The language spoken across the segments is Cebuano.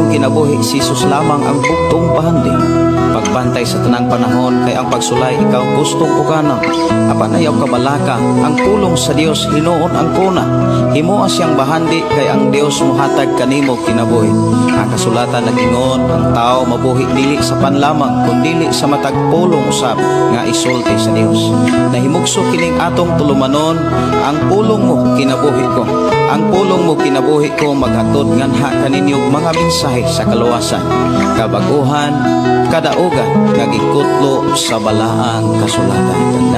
imong kinabuhi, si Jesus lamang ang bugtong bahandi. Pagbantay sa tanang panahon kay ang pagsulay ikaw gustong pugana. Apan ayaw kabalaka, ang pulong sa Dios hinuon ang kuna. Himoa siyang bahandi kay ang Dios mohatag kanimo kinabuhi. Ang kasulatan nagingon, ang tao mabuhi dili sa panlamang kundili sa matag pulong usab nga isulti sa Dios. Nahimugso kining atong tulumanon, ang pulong mo kinabuhi ko. Ang pulong mo kinabuhi ko maghatod nganha kaninyo mga mensahe sa kaluwasan, kabaguhan, kadaugan nga gikutlo sa balaang kasulatan.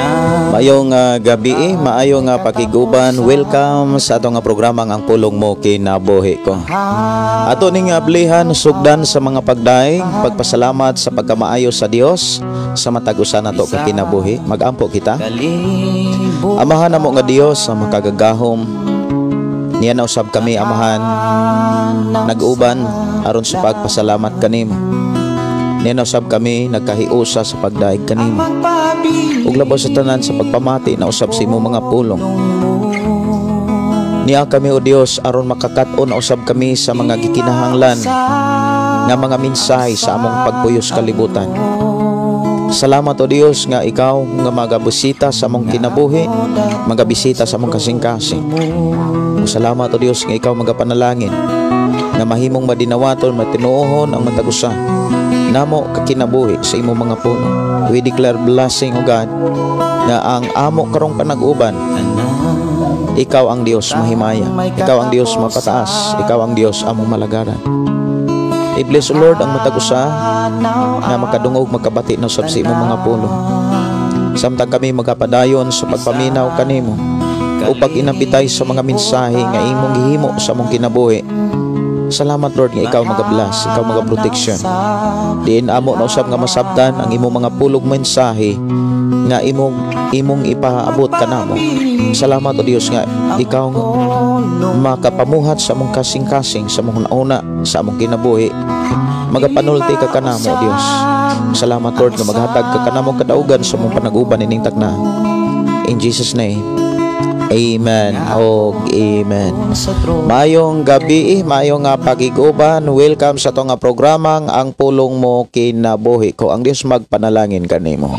Maayong gabi, maayong pakiguban. Welcome sa atong programa ang Pulong Mo Kinabuhi Ko. Ato ning ablihan sugdan sa mga pagdaig, pagpasalamat sa pagkamaayo sa Dios sa matag usa nato ka kinabuhi. Magampo kita. Amahan namo nga Dios ang makagagahom. Niya na usab kami, Amahan, nag-uban aron sa pagpasalamat kanimo. Niya na usab kami nagkahiusa sa pagdaig kanimo. Ug labaw sa tanan sa pagpamati na usab sa imong mga pulong. Niya kami, o Dios, aron makakat-on na usab kami sa mga gikinahanglan nga mga mensahe sa among pagpuyos kalibutan. Salamat, o Dios, nga ikaw nga magabisita sa among kinabuhi, magabisita sa among kasing-kasing. O salamat, o Dios, nga ikaw magapanalangin nga mahimong madinawaton, matinuohon ang matag usa namo kakinabuhi sa imong mga puno. We declare blessing, O God, nga ang amo karong panag-uban, ikaw ang Dios mahimaya, ikaw ang Dios mapataas, ikaw ang Dios among malagaran. I-bless, O Lord, ang matag usa nga makadungog, makabati na usab sa imong mga pulo. Samtang kami magapadayon sa pagpaminaw kanimo o pag-inabitay sa mga mensahe nga imong gihimo sa among kinabuhi. Salamat, Lord, nga ikaw magabless, ikaw magaproteksyon. Diin amo na usab nga masabtan ang imong mga pulog mensahe nga imong ipaabot kanamo. Salamat, O Dios, nga ikaw makapamuhat sa among kasing-kasing, sa among una, sa among kinabuhi. Magapanulti ka kanamo, O Dios. Salamat, Lord, nga maghatag ka kanamo kadaugan sa among panag-uban ining takna. In Jesus' name, amen og amen. Maayong gabi, maayong pagiguban. Welcome sa atong programang Ang Pulong Mo Kinabuhi Ko. Ang Dios magpanalangin kanimo.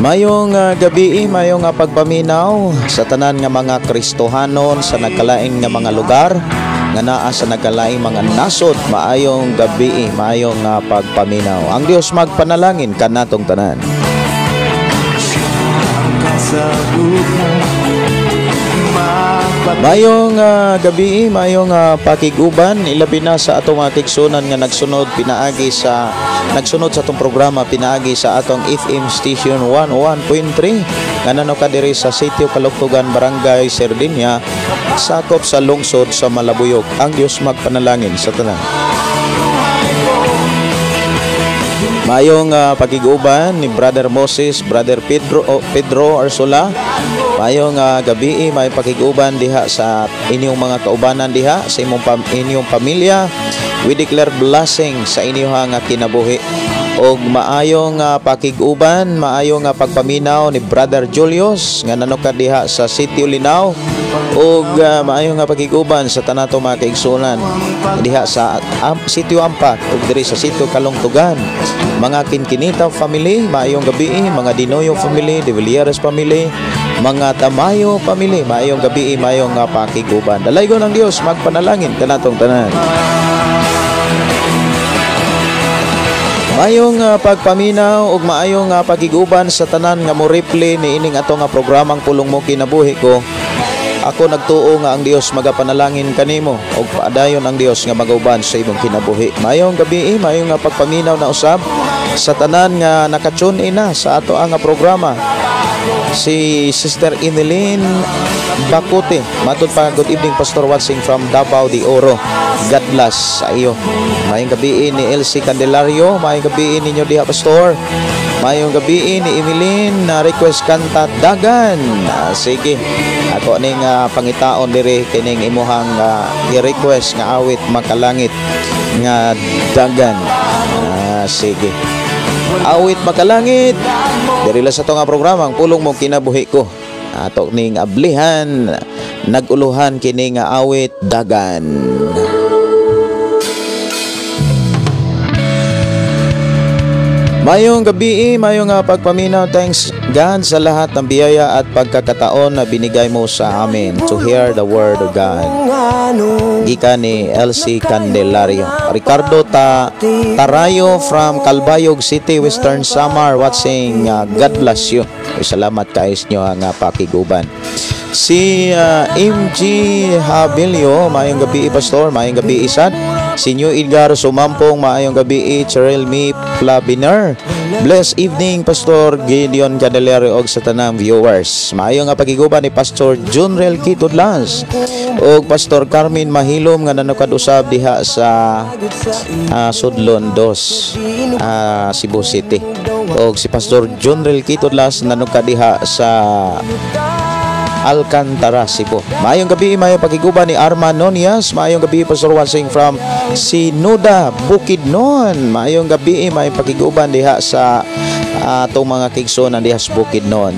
Mayong gabi, mayong pagpaminaw sa tanan nga mga Kristohanon sa nagkalain nga mga lugar nga naa sa nagkalaing mga nasod. Maayong gabi, maayong pagpaminaw. Ang Dios magpanalangin kanatong tanan. Mayong gabi, mayong pakiguban, ilabi na sa atong mga kigsunan nga nagsunod pinaagi sa nagsunod sa atong programa pinaagi sa atong FM station 101.3 nga nano ka diri sa Sitio Kalugtugan, Barangay Sardinia, sakop sa lungsod sa Malabuyok. Ang Dios magpanalangin sa tanan. Mayong pagiguban ni Brother Moses, Brother Pedro Arsola. Mayong gabi, may pakiguban diha sa inyong mga kaubanan diha sa imong inyong pamilya. We declare blessing sa inyong kinabuhi. Og maayong pakiguban, maayong pagpaminaw ni Brother Julius nga nanoka diha sa Sitio Linao. Og maayong pakiguban sa tanato mga kaigsunan diha sa Sitio Ampak ug diri sa Sitio Kalungtugan. Mga Kinkinita family, maayong gabi, mga Dinoyo family, De Villieres family, mga Tamayo family, maayong gabi, maayong pakiguban. Dalaygon ang Dios magpanalangin kanatong tanan. Maayong pagpaminaw ug maayong pagiguban sa tanan nga mo-replay niining ato nga programang Pulong Mo Kinabuhi Ko. Ako nagtuo nga ang Dios magapanalangin kanimo ug paadayon ang Dios nga magauban sa imong kinabuhi. Maayong gabi, maayong pagpaminaw na usab sa tanan nga naka-tune in na sa ato ang programa. Si Sister Emeline Bakute, matud pa, good evening Pastor watching from Davao de Oro. God bless sa iyo. Maayong gabi ni Elsie Candelario, maayong gabi ninyo diha Pastor. Mayong gabi ni Emilyn na request kanta "Dagan". Sige. Ako ning pangitaon diri kining imuhang i-request nga awit makalangit nga "Dagan". Sige. Awit makalangit. Diri lang sa ato nga programa, Ang Pulong Mo Kinabuhi Ko. Ato ning ablihan naguluhan kini nga awit "Dagan". Mayong gabi, mayong pagpaminaw. Thanks God sa lahat ng biyaya at pagkakataon na binigay mo sa amin to hear the word of God. Gikan ni LC Candelario. Ricardo Tarayo from Calbayog City, Western Samar, watching. God bless you. Salamat kaayo sa inyo nga pakiguban. Si MG Habilio, maayong gabi, Pastor, maayong gabi isad. Si New Edgar Sumampong, maayong gabi. Cheryl Mi Flaviner. Bless evening, Pastor Gideon Candelario og sa tanang viewers. Maayo nga pagiguban ni Pastor Junrel Kitudlas og Pastor Carmen Mahilom nga nanukad usab diha sa Sudlon 2, Cebu City. Og si Pastor Junrel Kitudlas nanukad diha sa Alcantara, Cebu. Maayong gabi, maayong pagiguban ni Arman Nonias. Maayong gabi, Pastor watching from Sinuda, Bukidnon. Maayong gabi, maayong pagiguban diha sa atong mga kigsunan diha sa Bukidnon.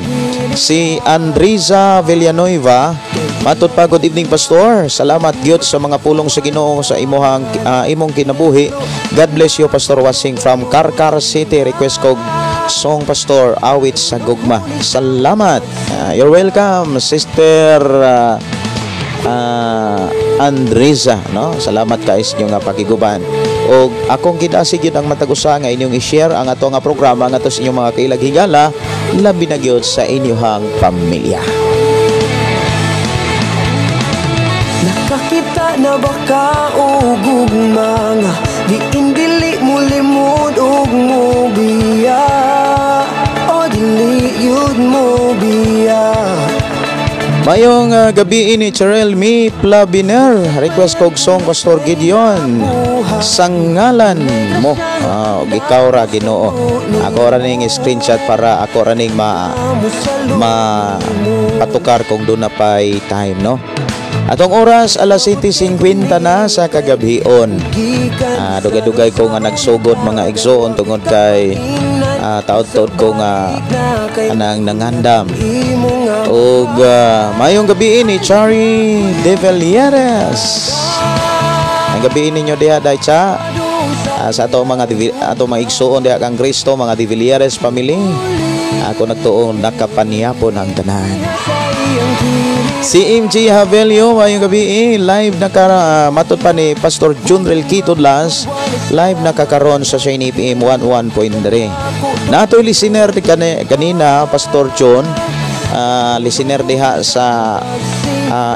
Si Andriza Villanueva, matod pa, good evening, Pastor. Salamat gyud sa mga pulong sa Ginoo sa imuhang imong kinabuhi. God bless you, Pastor watching from Carcar City. Request ko song, Pastor, "Awit sa Gugma". Salamat. You're welcome, Sister Andreza, no? Salamat kay sa inyong nga pakiguban. Og akong gidasig gyud ang matag usa nga inyong i-share ang ato nga programa ngadto sa inyong mga kailag higala, labi na gyud sa inyong pamilya. Nakakita na ba ka og gugma nga diin dili mo limod og mo biya, o dili yud mo biya? Mayong gabi ini Cheryl Mi Plaviner. Request kog song, Pastor Gideon, "Sangalan Mo". Og ikaw ra Ginoo. Ako ra ning screenshot para ako ra ning ma ma patukar kung doon na pa'y time, no? Atong oras alas 7:50 na sa kagabhion. Dugay-dugay ko nga nagsugod, mga igsoon, tungod kay taod-taod ko nga anang nangandam. Og mayong gabi ni Chari De Villieres. Ang gabi ninyo diha dai cha. Sa ato mga ato mga igsoon diha kang Kristo, mga De Villieres family. Ako nagtuong nakapaniyapon ang tanan. Si MG Havelio, mayong gabi, live na ka, matod pa ni Pastor Junrel Kitudlas, live na kakaron sa Shiny FM 11.3. Natoy listener kanina, Pastor John, listener diha sa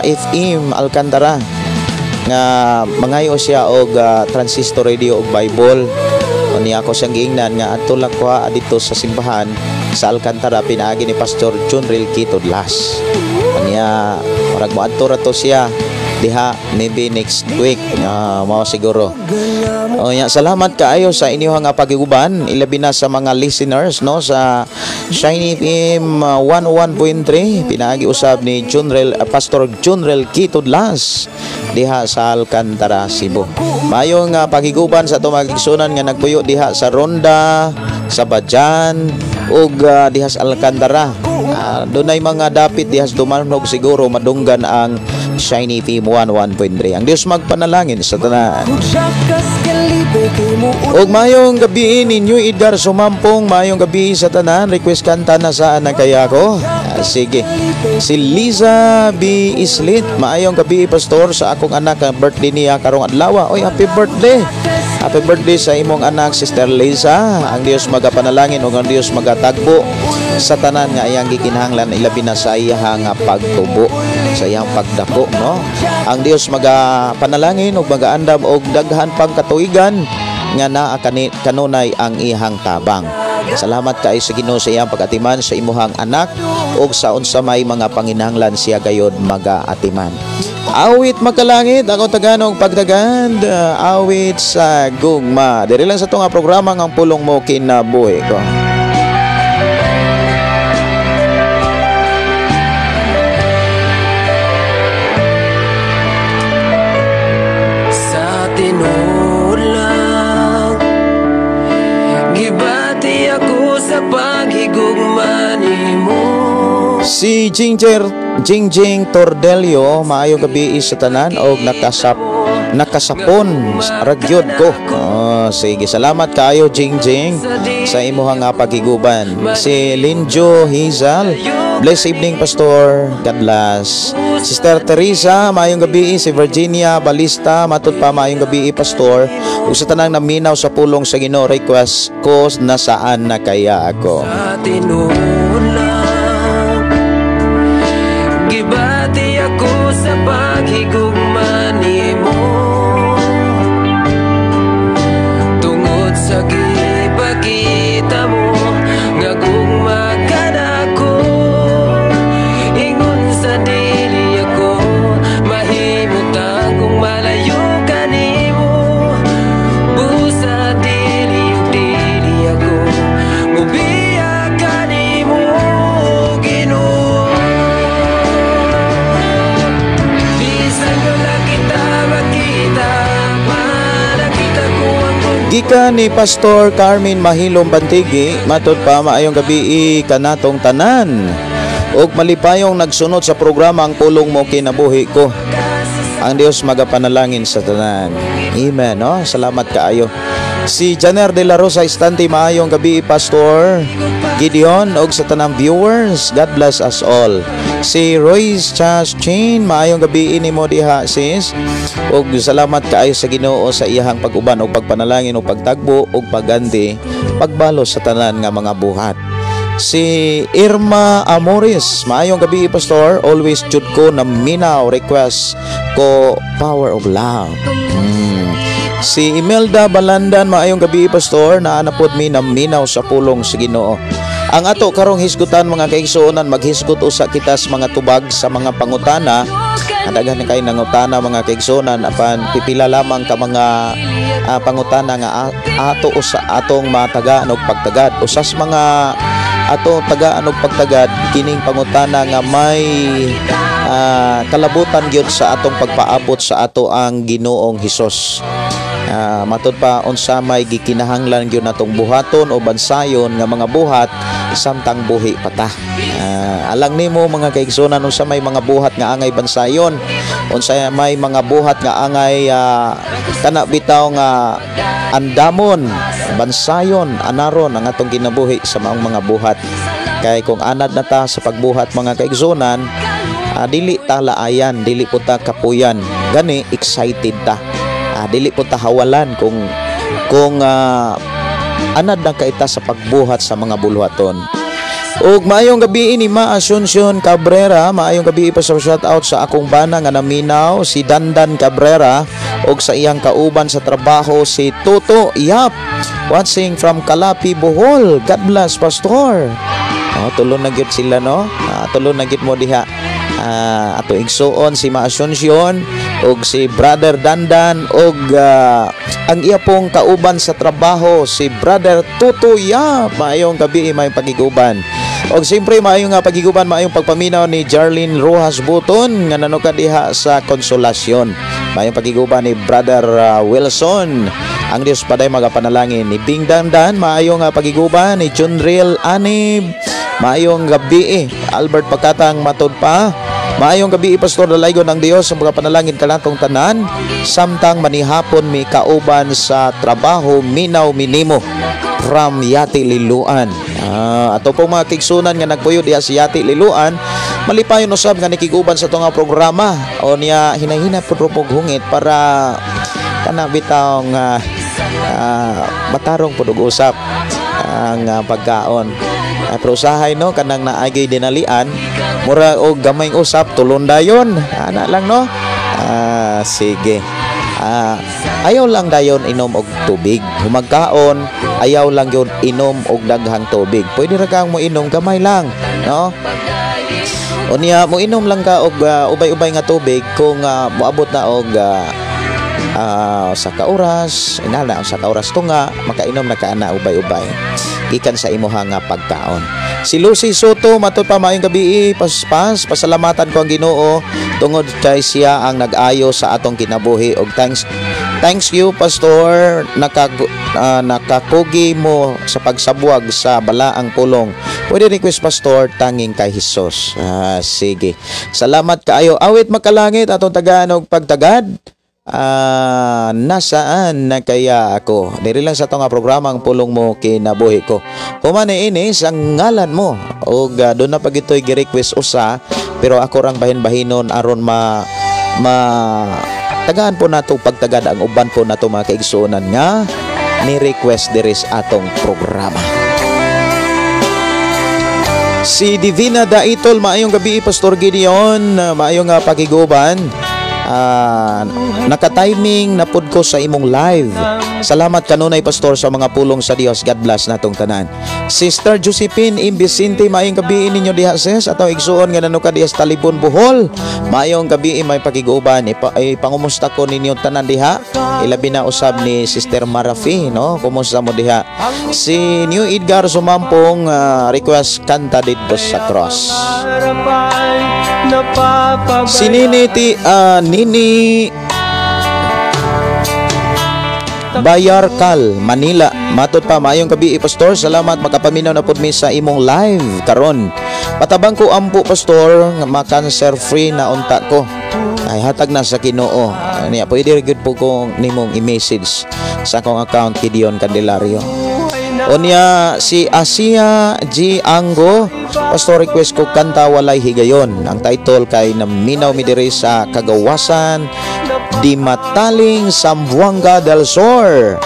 FM Alcantara nga mangayo siya og transistor radio og Bible. Niya ako siyang giingnan nga adto lang kuha dito sa simbahan sa Alcantara pinaagi ni Pastor Junrel Kitudlas. Niya murag moadto ra to siya diha maybe next week, mao siguro. O nya, salamat kaayo sa inyong nga pagiguban, ilabi na sa mga listeners, no, sa Shiny FM 101.3 pinaagi usab ni Junrel, Pastor Junrel Kitudlas diha sa Alcantara, Cebu. Mayong pagiguban sa atong mga igsunan nga nagpuyo diha sa Ronda, sa Bajan ug diha sa Alcantara. Dunay mga dapit diha sa Dumanhog, siguro madunggan ang Shiny FM 101.3. Ang Dios magpanalangin sa tanan. Og mayong gabi ninyo Edgar Sumampong, mayong gabi sa tanan. Request kanta na "Saan Na Kaya Ko". Sige. Si Liza B. Islit, maayong gabi, Pastor, sa akong anak ang birthday niya karong adlaw. Oy, happy birthday. Happy birthday sa imong anak, Sister Liza. Ang Dios magapanalangin ug ang Dios magatagbo sa tanan nga iyang gikinahanglan, ilabi na sa iyang nga pagtubo, sa iyang pagdako, no? Ang Dios magapanalangin ug magaandam og daghan pang katuigan nga naa kanunay ang iyang tabang. Salamat kaayo sa Ginoo sa iyang pag-atiman sa imuhang anak ug sa unsa may mga panginahanglan siya gayod magaatiman. Awit makalangit, ako taganong pagdagand, awit sa gugma. Diri lang sa tunga programa ng Pulong Mo Kinabuhi Ko. Si Ginger Jingjing Tordelio, maayong gabi sa tanan og nakasapon ragyod ko. Oh, sige, salamat kaayo, Jingjing, sa imuhang nga pagiguban. Si Linjo Hizal, bless evening, Pastor. God bless. Sister Teresa, maayong gabi. Si Virginia Balista, matud pa, maayong gabi, Pastor. Ug sa tanang naminaw sa pulong sa Ginoo, request ko, "Nasaan Na Kaya Ako?" Sa tinuod lang, gibati ako sa paghigugma nimo tungod sa gipakita mo nga gugma ka nako. Ingon sa dili ako mahimutang kung malayo ka nimo. Busa dili ug dili ako mubiya kanimo, Ginoo. Bisan wala kita makita, manakita ko ang Gikan ni Pastor Carmen Mahilom Bantigi, matud pa, maayong gabi kanatong tanan. Ug malipayong nagsunod sa programa, "Ang Pulong Mo Kinabuhi Ko." Ang Dios magapanalangin sa tanan. Amen, no? Salamat kaayo. Si Janer de la Rosa Estante, maayong gabi, Pastor Gideon ug sa tanang viewers. God bless us all. Si Royce Chas Chin, maayong gabi nimo diha, sis. Ug salamat kaayo sa Ginoo sa iyahang pag-uban ug pagpanalangin ug pagtagbo ug pagganti, pagbalos sa tanan nga mga buhat. Si Irma Amores, maayong gabi, Pastor, always jud ko na minaw, request ko "Power of Love." Si Imelda Balandan, maayong gabi, Pastor, naa na pod mi naminaw sa pulong sa Ginoo. Ang ato karong hisgutan, mga kaigsuonan, maghisgot usa kita sa mga tubag sa mga pangutana. Daghan kay nangutana, mga kaigsuonan, apan pipila lamang ka mga pangutana nga ato usa atong matagaan og pagtagad. Usas mga ato tagaan og pagtagad kining pangutana nga may kalabutan gyud sa atong pagpaabot sa ato ang Ginoong Hesus. Matud pa, unsa may gikinahanglan gyud natong buhaton o bansayon nga mga buhat samtang buhi pa ta. Alang nimo, mga kaigsuonan, unsa may mga buhat nga angay bansayon, unsa may mga buhat nga angay kana bitaw nga andamon, bansayon, anaron ang atong kinabuhi sa maong mga buhat. Kay kung anad na ta sa pagbuhat, mga kaigsuonan, dili ta laayan, dili po ta kapuyan. Gani excited ta. Dili po ta hawalan kung anad na kaita sa pagbuhat sa mga buluhaton. Ug maayong gabi ni Ma Asuncion Cabrera, maayong gabi pa sa shout out sa akong bana nga naminaw, si Dandan Cabrera, ug sa iyang kauban sa trabaho, si Toto Yap, watching from Calapi, Bohol. God bless, Pastor. Oh, tulo na gyud sila, no? Tulo na gyud mo diha. Ato igsuon si Ma Asuncion ug si Brother Dandan ug ang iya pong kauban sa trabaho, si Brother Toto Yap. Maayong gabi, maayong pagiguban. Og siyempre maayong nga pagiguban, maayong pagpaminaw ni Jarlene Rojas Buton nga nanuka diha sa Konsolasyon. Maayong pagiguban ni Brother Wilson. Ang Dios paday magapanalangin. Ni Bing Dandan, maayong nga pagiguban ni Junril Anib. Maayong gabi eh. Albert Pagkatang, matud pa, maayong gabi, Pastor Dalaygon, ng Dios ang mga panalangin kanatong tanan samtang manihapon mi kauban sa trabaho, minaw minimo from Yati Liloan. Ato pong mga kaigsuonan nga nagpuyo diha sa Yati Liloan, malipayon usab nga nikiguban sa atong programa. O niya hinay-hinay pud ro hungit para kana bitaw nga matarong pud og usap ang pagkaon. Pero usahay, no, kanang naagay dinalian, mura og gamayng usap, tulon dayon. Ana lang, no. Sige. Ayaw lang dayon inom og tubig. Humagkaon, ayaw lang yun inom og daghang tubig. Pwede ra kang mo inom gamay lang, no? Unya mo inom lang ka og ubay-ubay nga tubig kung moabot na og sa ka oras, inana sa ka oras tunga, makainom na ka ana ubay-ubay gikan sa imuha nga pagkaon. Si Lucy Soto, matud pa, maayong gabi, paspas, pasalamatan ko ang Ginoo tungod kay siya ang nag-ayo sa atong kinabuhi og thanks thanks you, Pastor, nakakugi mo sa pagsabwag sa balaang pulong. Pwede request, Pastor, "Tanging kay Jesus". Ah, sige. Salamat kaayo. Awit Makalangit, atong tagaan og pagtagad. Ah, "Nasaan na Kaya Ako?" Diri lang sa atong nga programa, Ang Pulong Mo Kinabuhi Ko. Human ini sa "Ngalan Mo" og doon na pag ito'y gi-request usa, pero ako rang bahin-bahinon aron ma ma tagaan po nato pagtagad ang uban po nato mga kaigsuonan nga ni request diri sa atong programa. Si Divina Daitol, maayong gabi, Pastor Gideon, maayong pakiguban. Naka-timing na pud ko sa imong live. Salamat kanunay, Pastor, sa mga pulong sa Dios. God bless natong tanan. Sister Josephine Imbisinte, maayong gabi ninyo diha, sis. Atong igsuon nga nanuka diha sa Talibon, Bohol. Maayong gabi, may pakiguban. Ipangumusta ko ninyo tanan diha. Ilabi na usab ni Sister Marafi, no? Kumusta mo diha? Si New Edgar Sumampong, request kanta "Didto sa Cross". Si Nini ti, Nini Bayarkal, Manila. Matod pa, maayong gabi, Pastor. Salamat, makapaminaw na pud mi sa imong live karon. Patabang ko ampo, Pastor, nga ma-cancer free na unta ko. Ay, hatag na sa Ginoo. Niya pwede gyud po kong nimong i-message sa akong account, Gideon Candelario. Unya si Asia G. Ango, Pastor, request ko kanta "Walay Higayon". Ang title kay naminaw mi diri sa Kagawasan, Dimataling, Zamboanga del Sur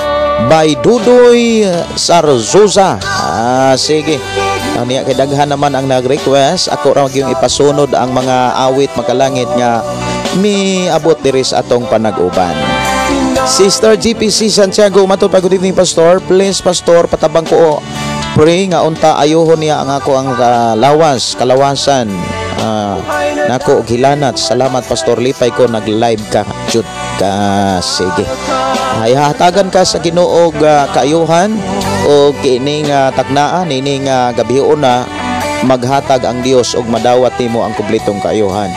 by Dudoy Sarzosa. Ah, sige. Niya kay daghan naman ang nag-request. Ako ra yung ipasunod ang mga awit makalangit nga miabot diri sa atong panag-uban. Sister GPC Santiago, matod pa, good evening, Pastor. Please, Pastor, patabang ko, pray nga unta ayuhon niya ang ako ang lawas, kalawasan. Nako og hilanat. Salamat, Pastor, lipay ko nag-live ka. Jud ka, sige. Ay, hatagan ka sa Ginoo og kaayuhan og kining taknaan ining gabi na maghatag ang Dios og madawat nimo ang kumpletong kaayuhan.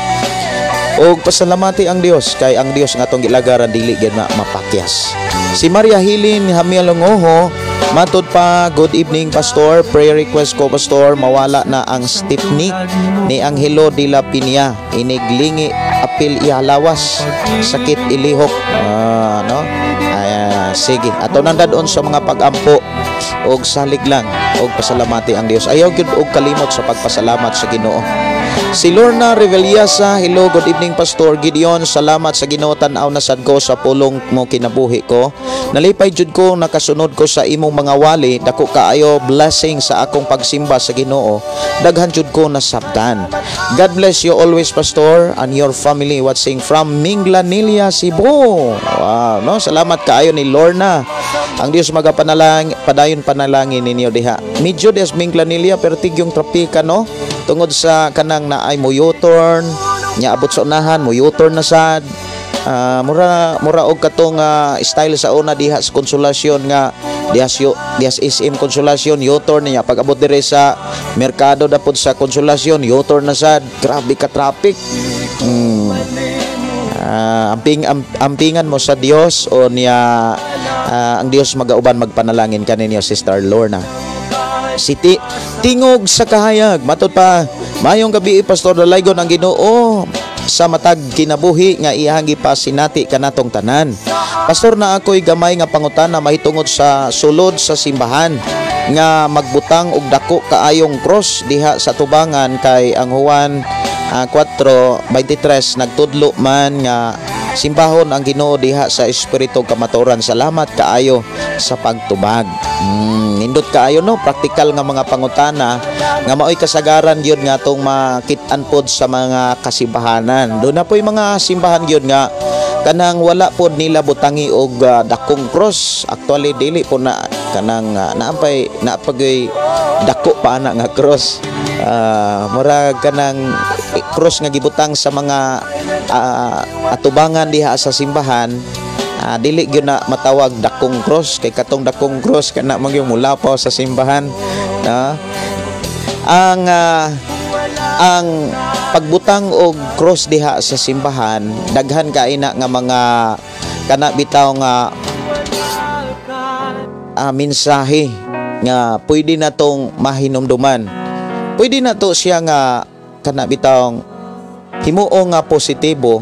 Og pasalamati ang Dios kay ang Dios nga atong gilagaran dili gyud na mapakyas. Si Maria Hilin Hamialongoho, matod pa, good evening, Pastor. Prayer request ko, Pastor, mawala na ang stiff neck ni Angelo de la Pinya. Iniglingi apil ihalawas, sakit ilihok. Ah, no? Ay, sige, ato nang dadon sa mga pag-ampo og salig lang og pasalamati ang Dios. Ayaw gyud og kalimot sa pagpasalamat sa Ginoo. Si Lorna Reveliasa, hello, good evening, Pastor Gideon. Salamat sa Ginoo, tan-aw na sad ko sa Pulong Mo Kinabuhi Ko. Nalipay jud ko nakasunod ko sa imong mga wali. Dako kaayo blessing sa akong pagsimba sa Ginoo. Daghan jud ko nasabtan. God bless you always, Pastor, and your family, watching from Minglanilla, Cebu. Wow, no? Salamat kaayo ni Lorna. Ang Dios magapanalang padayon panalangin ninyo diha. Medyo des Minglanilla pero tigyong trapika, no? Tungod sa kanang naay mo U-turn, nya abot sa unahan mo U-turn na sad. Mura mura og katong style sa una diha sa Konsolasyon nga diha sa SM Konsolasyon, U-turn niya pag abot dire sa merkado dapod sa Konsolasyon, U-turn na sad. Grabe ka traffic. Ampingan mo sa Dios o niya ang Dios magauban magpanalangin kaninyo, Sister Lorna. Si Tingog sa Kahayag, matod pa, maayong gabi, Pastor, dalaygon ang Ginoo sa matag kinabuhi nga iyang gipasinati kanatong tanan. Pastor, na ako'y gamay nga pangutana mahitungod sa sulod sa simbahan nga magbutang og dako kaayong cross diha sa tubangan, kay ang Juan 4:23 nagtudlo man nga simbahon ang Ginoo diha sa espiritu ug kamatuoran. Salamat kaayo sa pagtubag. Nindot kaayo, no, praktikal nga mga pangutana nga maoy kasagaran gyud nga atong makit-an pod sa mga kasimbahanan. Doon na po'y mga simbahan gyud nga kanang wala pod nila butangi og dakong cross. Actually, dili po na kanang naampay naapagay dako pa ana nga cross. Murag kanang cross nga gibutang sa mga atubangan diha sa simbahan, dili gyud na matawag dakong cross kay katong dakong cross kana man gyud mulapaw sa simbahan, no? Ang pagbutang og cross diha sa simbahan, daghan kay na nga mga kana bitaw nga mensahe nga pwede na tong mahinumduman. Pwede na to siya nga kana bitawng himuong nga positibo,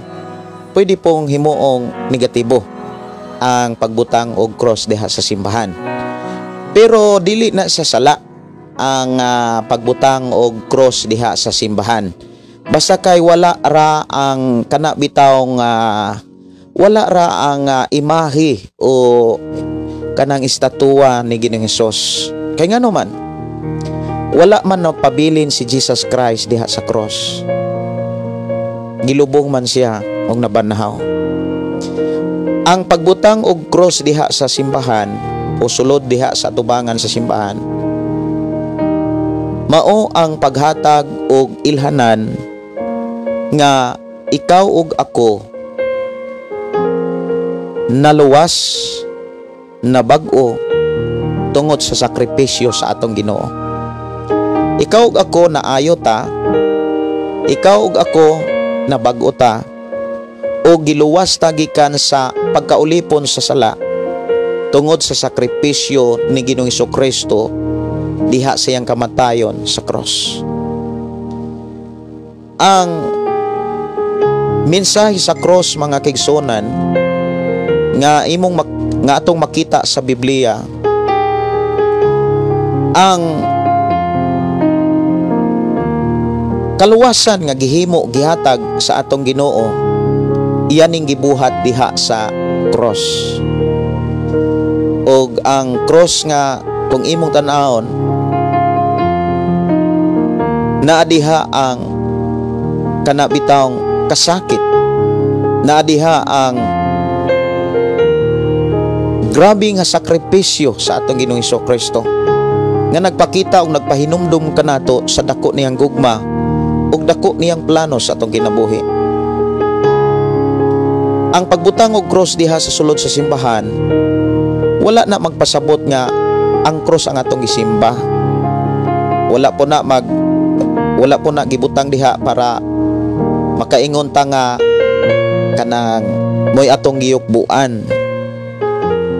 pwede pong himuong negatibo ang pagbutang og cross diha sa simbahan. Pero dili na sa sala ang pagbutang og cross diha sa simbahan. Basta kay wala ra ang kana bitawng wala ra ang imahe o kanang estatwa ni Ginoong Hesus. Kay ngano man, wala man nagpabilin si Jesus Christ diha sa cross. Gilubong man siya og nabanhaw. Ang pagbutang og cross diha sa simbahan o sulod diha sa tubangan sa simbahan, mao ang paghatag og ilhanan nga ikaw ug ako naluwas, nabag-o tungod sa sakripisyo sa atong Ginoo. Ikaw ug ako naayo ta, ikaw ug ako nabag-o ta, o giluwas ta gikan sa pagkaulipon sa sala tungod sa sakripisyo ni Ginoong Hesukristo diha sa iyang kamatayon sa cross. Ang mensahe sa cross, mga kaigsuonan, nga imong nga atong makita sa Biblia, ang kaluwasan nga gihimo, gihatag sa atong Ginoo, iyan ning gibuhat diha sa cross. Og ang cross nga kung imong tan-awon, naa diha ang kana bitawng kasakit, naa diha ang grabe nga sakripisyo sa atong Ginoong Hesukristo nga nagpakita og nagpahinumdum kanato sa dako niyang gugma ug dako niyang plano sa atong kinabuhi. Ang pagbutang og cross diha sa sulod sa simbahan, wala na magpasabot nga ang cross ang atong gisimba. Wala po na gibutang diha para makaingon ta nga kanang mo'y atong giyukbuan,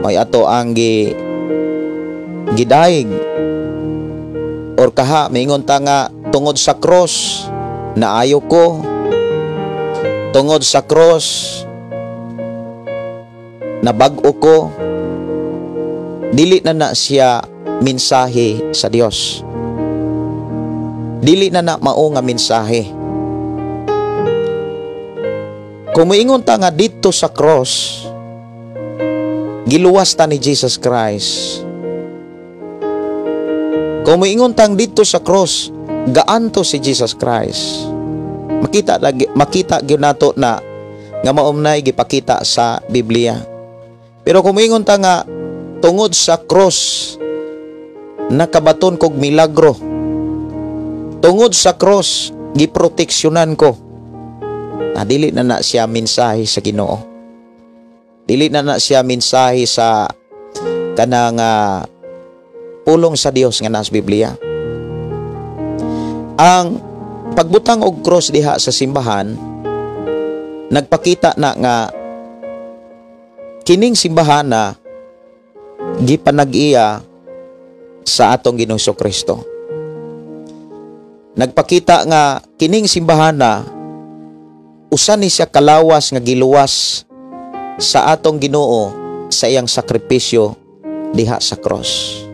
mo'y ato ang gidayeg, or kaha maingon ta nga tungod sa cross naayo ko, tungod sa cross nabag-o ko. Dili na na siya mensahe sa Dios. Dili na na mao nga mensahe. Kung moingon ta nga didto sa cross giluwas ta ni Jesus Christ, kung moingon tang didto sa cross gaanto si Jesus Christ, makita gyud nato na nga maumnay gipakita sa Biblia. Pero kung moingon ta nga tungod sa cross nakabaton kog milagro, tungod sa cross giproteksyonan ko, na dili na na siya mensahe sa Ginoo. Dili na na siya mensahe sa kanang pulong sa Dios nga nasa Biblia. Ang pagbutang og cross diha sa simbahan nagpakita na nga kining simbahan na gipanag-iya sa atong Ginoong Hesukristo. Nagpakita nga kining simbahan na usa ni siya kalawas nga giluwas sa atong Ginoo sa iyang sakripisyo diha sa cross.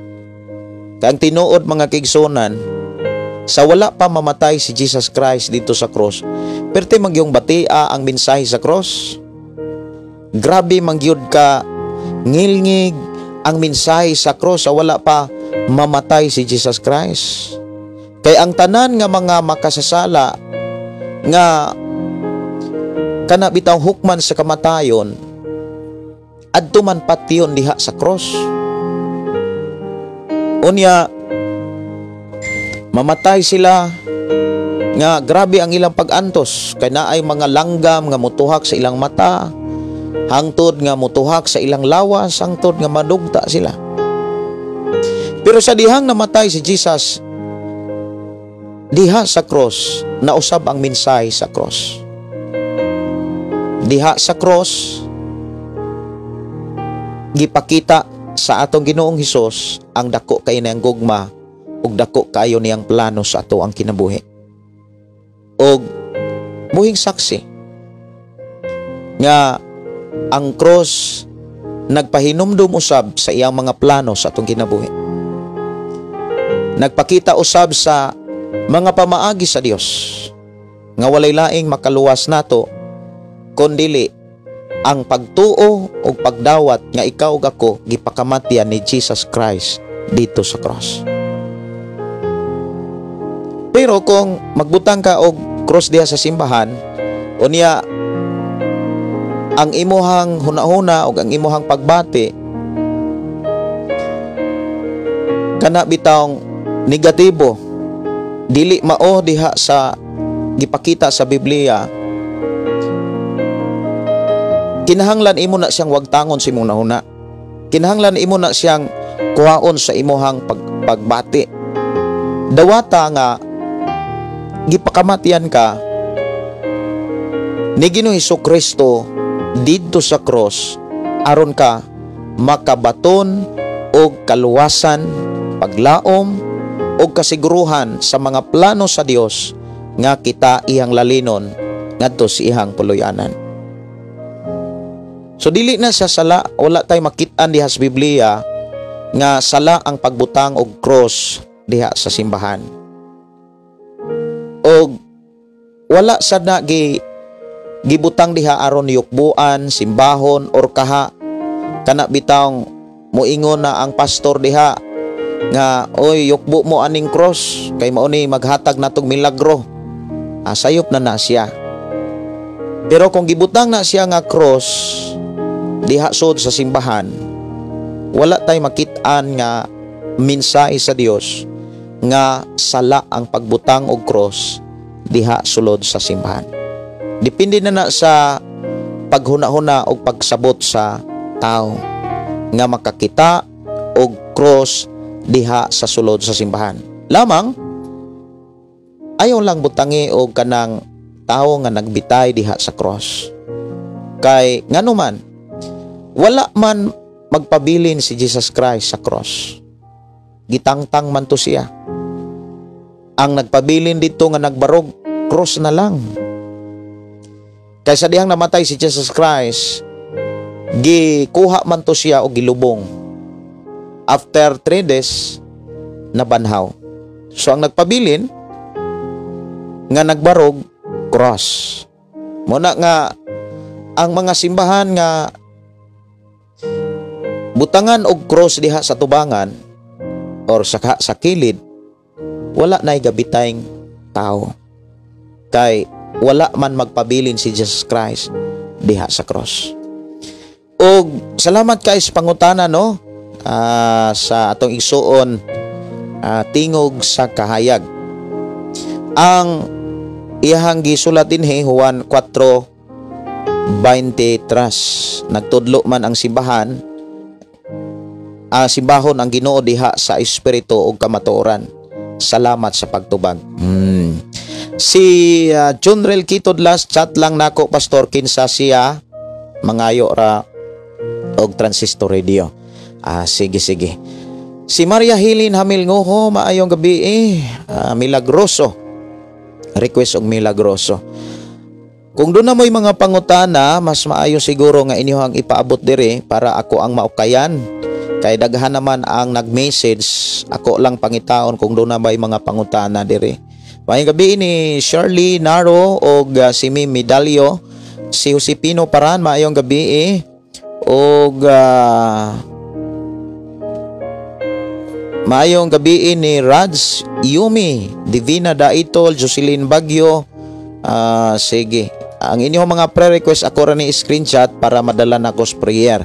Kay ang tinuod, mga kaigsuonan, sa wala pa mamatay si Jesus Christ dito sa cross, perte magyong batia ang mensahe sa cross. Grabe mangyud ka ngilngig ang mensahe sa cross sa wala pa mamatay si Jesus Christ. Kay ang tanan nga mga makasasala nga kana bitaw hukman sa kamatayon, adto man patyon diha sa cross. Unya mamatay sila nga grabe ang ilang pag-antos, kay naay mga langgam nga mutuhak sa ilang mata, hangtod nga mutuhak sa ilang lawas, hangtod nga madugta sila. Pero sa dihang namatay si Jesus diha sa cross, nausab ang mensahe sa cross. Diha sa cross gipakita sa atong Ginoong Hesus ang dako kay niyang gugma Ug dako kaayo niyang plano sa ato ang kinabuhi. Og buhing saksi nga ang cross nagpahinumdum usab sa iyang mga plano sa atong kinabuhi. Nagpakita usab sa mga pamaagi sa Dios nga walay laing makaluwas nato kondili ang pagtuo o pagdawat nga ikaw ug ako gipakamatyan ni Jesus Christ dito sa cross. Pero kung magbutang ka og cross diha sa simbahan, unya ang imuhang hunahuna o ang imuhang pagbati kana bitawng negatibo, dili mao diha sa gipakita sa Biblia, kinahanglan imo na siyang wagtangon sa imong nahuna. Kinahanglan imo na siyang kuhaon sa imuhang pagbati. Dawata nga gipakamatyan ka ni Ginoong Hesukristo didto sa cross aron ka makabaton og kaluwasan, paglaom og kasiguruhan sa mga plano sa Dios nga kita iyang lalinon ngadto sa iyang puloy-anan. So dili na siya sala, wala tay makit-an diha sa Biblia nga sala ang pagbutang og cross diha sa simbahan. Og wala sad na gibutang diha aron yukbuan, simbahon or kaha kana bitawng moingon na ang pastor diha nga oy, yukbo mo aning cross kay mao ni maghatag natong milagro. Sayop na na siya. Pero kung gibutang na siya nga cross diha sud sa simbahan, wala tay makit-an nga mensahe sa Dios nga sala ang pagbutang og cross diha sulod sa simbahan. Depende na na sa paghuna-huna og pagsabot sa tao nga makakita og cross diha sa sulod sa simbahan. Lamang ayaw lang butangi og kanang tao nga nagbitay diha sa cross. Kay ngano man wala man magpabilin si Jesus Christ sa cross. Gitangtang man to siya. Ang nagpabilin dito nga nagbarog, cross na lang. Kaysa dihang namatay si Jesus Christ, gikuha man to siya og gilubong. After 3 days, nabanhaw. So ang nagpabilin nga nagbarog, cross. Muna nga ang mga simbahan nga butangan og cross diha sa tubangan or sa kilid, wala na'y gabitayng tao. Kay wala man magpabilin si Jesus Christ diha sa cross. Og salamat kay sa pangutana, no, sa atong igsuon, Tingog sa Kahayag. Ang iyahang gisulat dinhi, Juan 4:23, nagtudlo man ang simbahan, simbahon ang Ginoo diha sa espiritu ug kamatuoran. Salamat sa pagtubag. Si Junrel Kitodlas, chat lang nako, Pastor, kinsa siya, mangayo ra og transistor radio. Sige sige. Si Maria Hilin Hamil Ngoho, maayong gabi eh. Milagroso. Request og Milagroso. Kung doon na mo'y mga pangutana, mas maayo siguro nga inyo ang ipaabot dire para ako ang maukayan. Kay daghan naman ang nag-message, ako lang pangitaon kung doon na ba'y mga pangutana dire. Maayong gabi ni Shirley Naro og si Mimi Medalyo, si Josepino Paran, maayong gabi eh. Og maayong gabi ni Raj Yumi, Divina Daitol, Jocelyn Bagyo. Sige. Ang inyong mga prayer request ako ra ni screenshot para madala na ko sa prayer.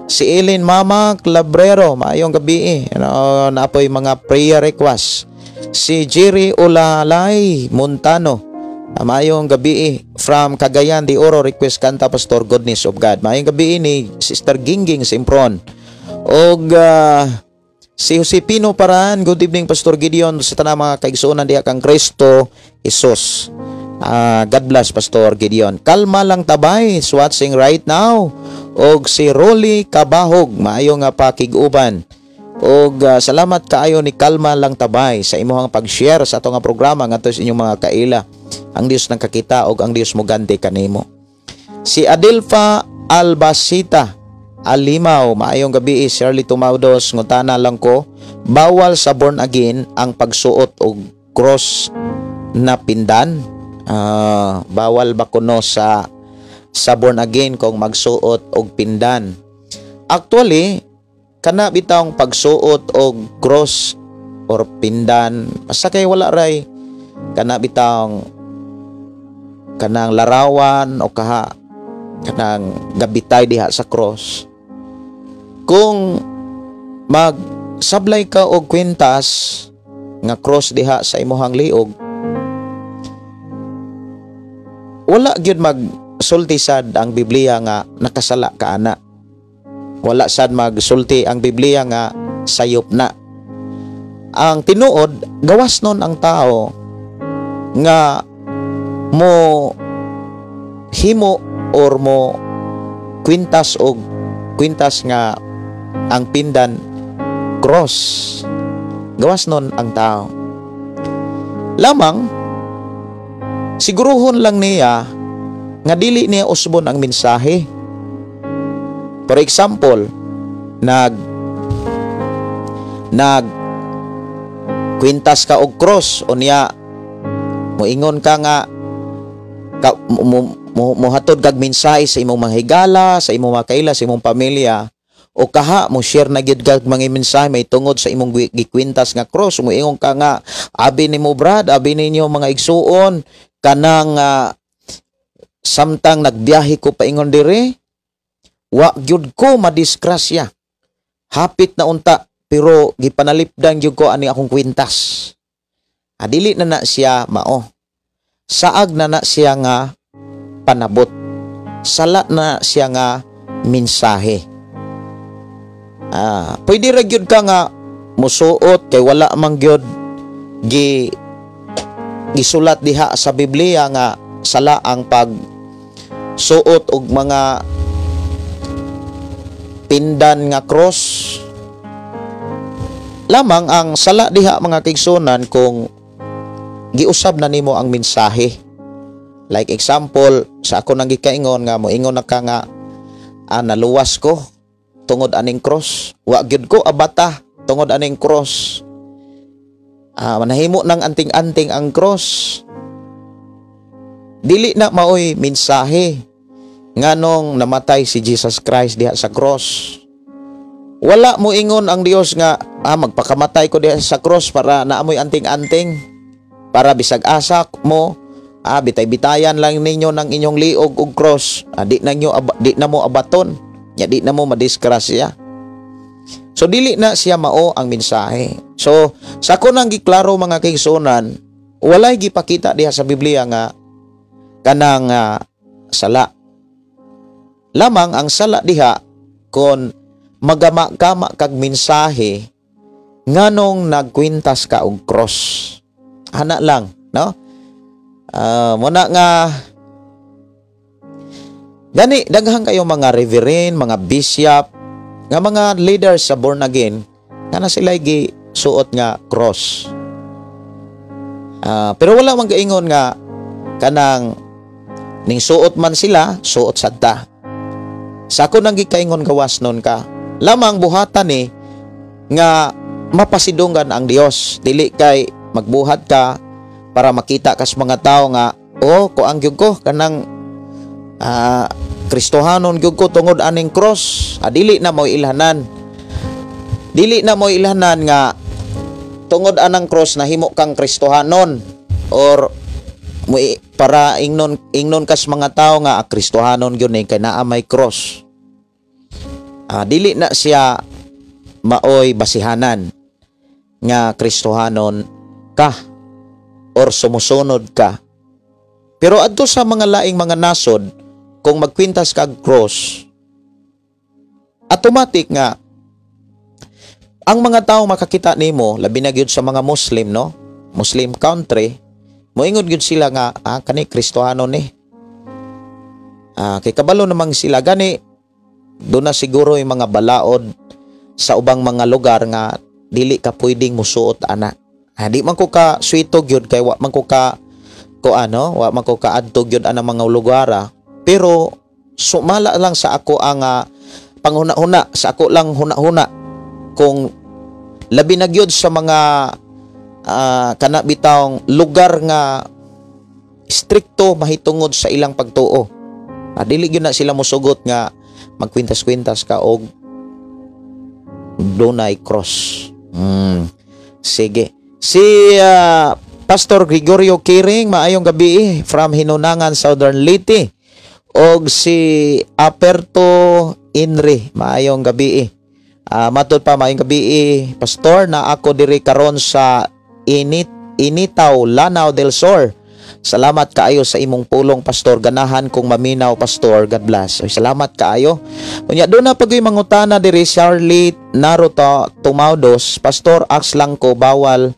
Si Eileen Mama Clabrero, maayong gabi eh. Ano, naapoy mga prayer request. Si Jerry Ulalay Montano, maayong gabi eh. From Cagayan de Oro, request kanta, Pastor, Goodness of God. Maayong gabi eh, ni Sister Gingging Simpron. Og si Josepino Paran, good evening, Pastor Gideon, sa tanang mga kaigsuonan diha kang Kristo Jesus. God bless, Pastor Gideon. Kalma lang tabay is watching right now. Og si Rolly Kabahog, maayo nga pakig-uban. Og salamat kaayo ni Kalma Lang Tabay sa imong pag-share sa ato nga programa ngadto sa inyong mga kaila. Ang Dios nang kakita og ang Dios moganti kanimo. Si Adelfa Albacita Alimaw, maayong gabi, Shirley Tumaudos, ngutana lang ko, bawal sa born again ang pagsuot og cross na pindan? Bawal ba kuno sa born again kung magsuot og pindan? Actually, kana bitawng pagsuot og cross or pindan, basta kay wala ray kana bitawng kanang larawan o kaha kanang gabitay diha sa cross. Kung magsablay ka og kwintas nga cross diha sa imuhang liog, wala gyud magsulti sad ang Biblia nga nakasala ka ana. Wala sad magsulti ang Biblia nga sayop na. Ang tinuod, gawas nun ang tao nga mo himo or mo kwintas og kwintas nga ang pindan cross. Gawas nun ang tao. Lamang siguruhon lang niya nga dili niya usbon ang mensahe. For example, nag kwintas ka og cross, unya moingon ka nga ka, mohatod kag mensahe sa imong mga higala, sa imong mga kaila, sa imong pamilya, o kaha mo share na gyud kag mga mensahe may tungod sa imong gikwintas nga cross. Moingon ka nga, abi nimo brad, abi ninyo mga igsuon, kanang samtang nagbiyahe ko paingon dire, wa gyud ko madisgrasya. Hapit na unta pero gipanalipdan gyud ko ani akong kwintas. Adili na na siya mao. Saag na na siya nga panabot. Sala na siya nga mensahe. Pwede ra gyud ka nga musuot kay wala man gyud gisulat diha sa Biblia nga sala ang pag suot og mga pindan nga cross. Lamang ang sala diha mga kaigsunan kung giusab na nimo ang mensahe. Like example, sa ako nang gikaingon nga moingon na ka nga naluwas ko tungod aning cross. Wa gyud ko abata tungod aning cross. Nahimo nang anting-anting ang cross. Dili na maoy mensahe nganong namatay si Jesus Christ diha sa cross. Wala mo ingon ang Dios nga magpakamatay ko diha sa cross para naamoy anting-anting, para bisag asa mo bitay-bitayan lang ninyo ng inyong liog og cross, di na mo abaton, nya di na mo madisgrasya. So dili na siya mao ang mensahe. So sa ako nang giklaro mga kaigsunan, walay gipakita diha sa Biblia nga kanang sala. Lamang ang sala diha kon magama-gama kag mensahe nganong nagkwintas ka og cross. Ana lang, no? Muna nga gani daghang kayo mga reverend, mga bishop, nga mga leaders sa born again nga na sila gisuot nga cross. Pero wala man gaingon nga kanang ning suot man sila, suot sad ta. Sa ako nang gikaingon gawas nun ka. Lamang buhatan ni nga mapasidunggan ang Dios. Dili kay magbuhat ka para makita kas mga tao nga oh kuang gyud ko kanang Kristohanon gyud ko tungod aning cross. Dili na mo ilhanan. Dili na mo ilhanan nga tungod anang cross nahimo kang Kristohanon or para ingnon kas mga tao nga Kristohanon gyud ni kay naa may cross. Dili na siya maoy basihanan nga Kristohanon ka or sumusunod ka. Pero adto sa mga laing mga nasod, kung magkwintas kag cross, automatic nga ang mga tao makakita nimo, labi na gyud sa mga Muslim, no? Muslim country, moingon gyud sila nga kani Kristohano ni. Kay kabalo namang sila gani do na siguro yung mga balaod sa ubang mga lugar nga dili ka pwedeng musuot ana. Di man ko ka swito gyud kay wa man ko ka ko ano, wa man ko ka adto gyud ana mga lugar, pero sumala lang sa ako ang panghuna-huna, sa ako lang huna-huna kung labi na gyud sa mga kana bitawng lugar nga strikto mahitungod sa ilang pagtuo. Dili gyud na sila mosugot nga magkwintas-kwintas ka og dunay cross. Sige. Si Pastor Gregorio Kiring, maayong gabi from Hinunangan, Southern Leyte. Og si Aperto Inri, maayong gabi. Matod pa, maayong gabi, Pastor, na ako diri karon sa Initaw, Lanao del Sur. Salamat kaayo sa imong pulong, Pastor. Ganahan kong maminaw, Pastor. God bless. Oy, salamat kaayo. Unya doon na pag mangutana diri Charlie Naruto Tumaudos, Pastor, aks lang ko bawal.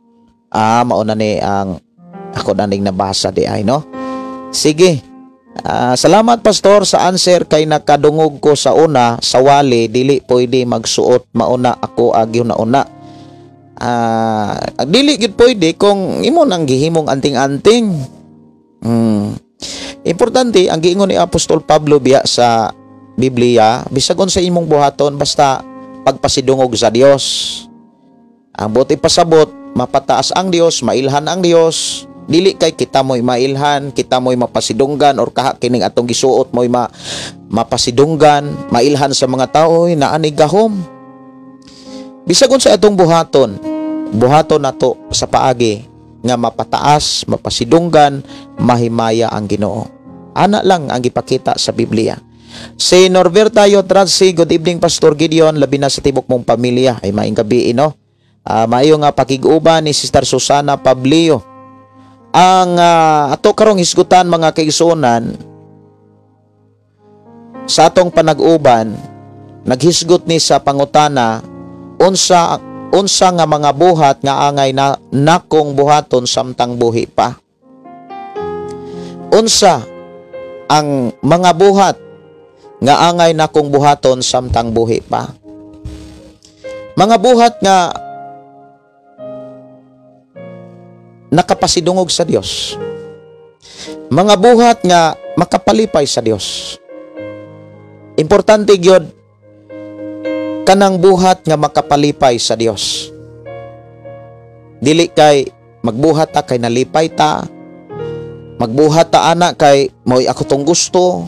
Mauna ni ang ako naning nabasa di ay, no? Sige. Salamat, Pastor, sa answer kay nakadungog ko sa una sa wali dili pwede magsuot, mauna ako agyo na una. Dili gyud pwede kung imo nang gihimong anting-anting. Importante ang giingon ni Apostol Pablo biya sa Biblia, bisag unsa imong buhaton basta pagpasidungog sa Dios. Ang buti pasabot, mapataas ang Dios, mailhan ang Dios. Dili kay kita mo'y mailhan, kita mo'y mapasidunggan or kaha kining atong gisuot mo'y mapasidunggan, mailhan sa mga tao, naani gahom. Bisag unsa atong buhaton, buhaton nato sa paagi nga mapataas, mapasidunggan, mahimaya ang Ginoo. Ana lang ang gipakita sa Biblia. Si Norberta Yotradsi, good evening Pastor Gideon, labi na sa tibok mong pamilya. Ay maayong gabi, no? Maayo nga pakig-uban ni Sister Susana Pablio. Ang ato karong hisgutan mga kaigsuonan sa atong panag-uban, naghisgot ni sa pangutana unsa nga mga buhat nga angay na nakong buhaton samtang buhi pa. Unsa ang mga buhat nga angay nakong buhaton samtang buhi pa? Mga buhat nga nakapasidungog sa Dios. Mga buhat nga makapalipay sa Dios. Importante gyud kanang buhat nga makapalipay sa Dios. Dili kay magbuhat ta kay nalipay ta, magbuhat ta ana kay mao'y ako tong gusto,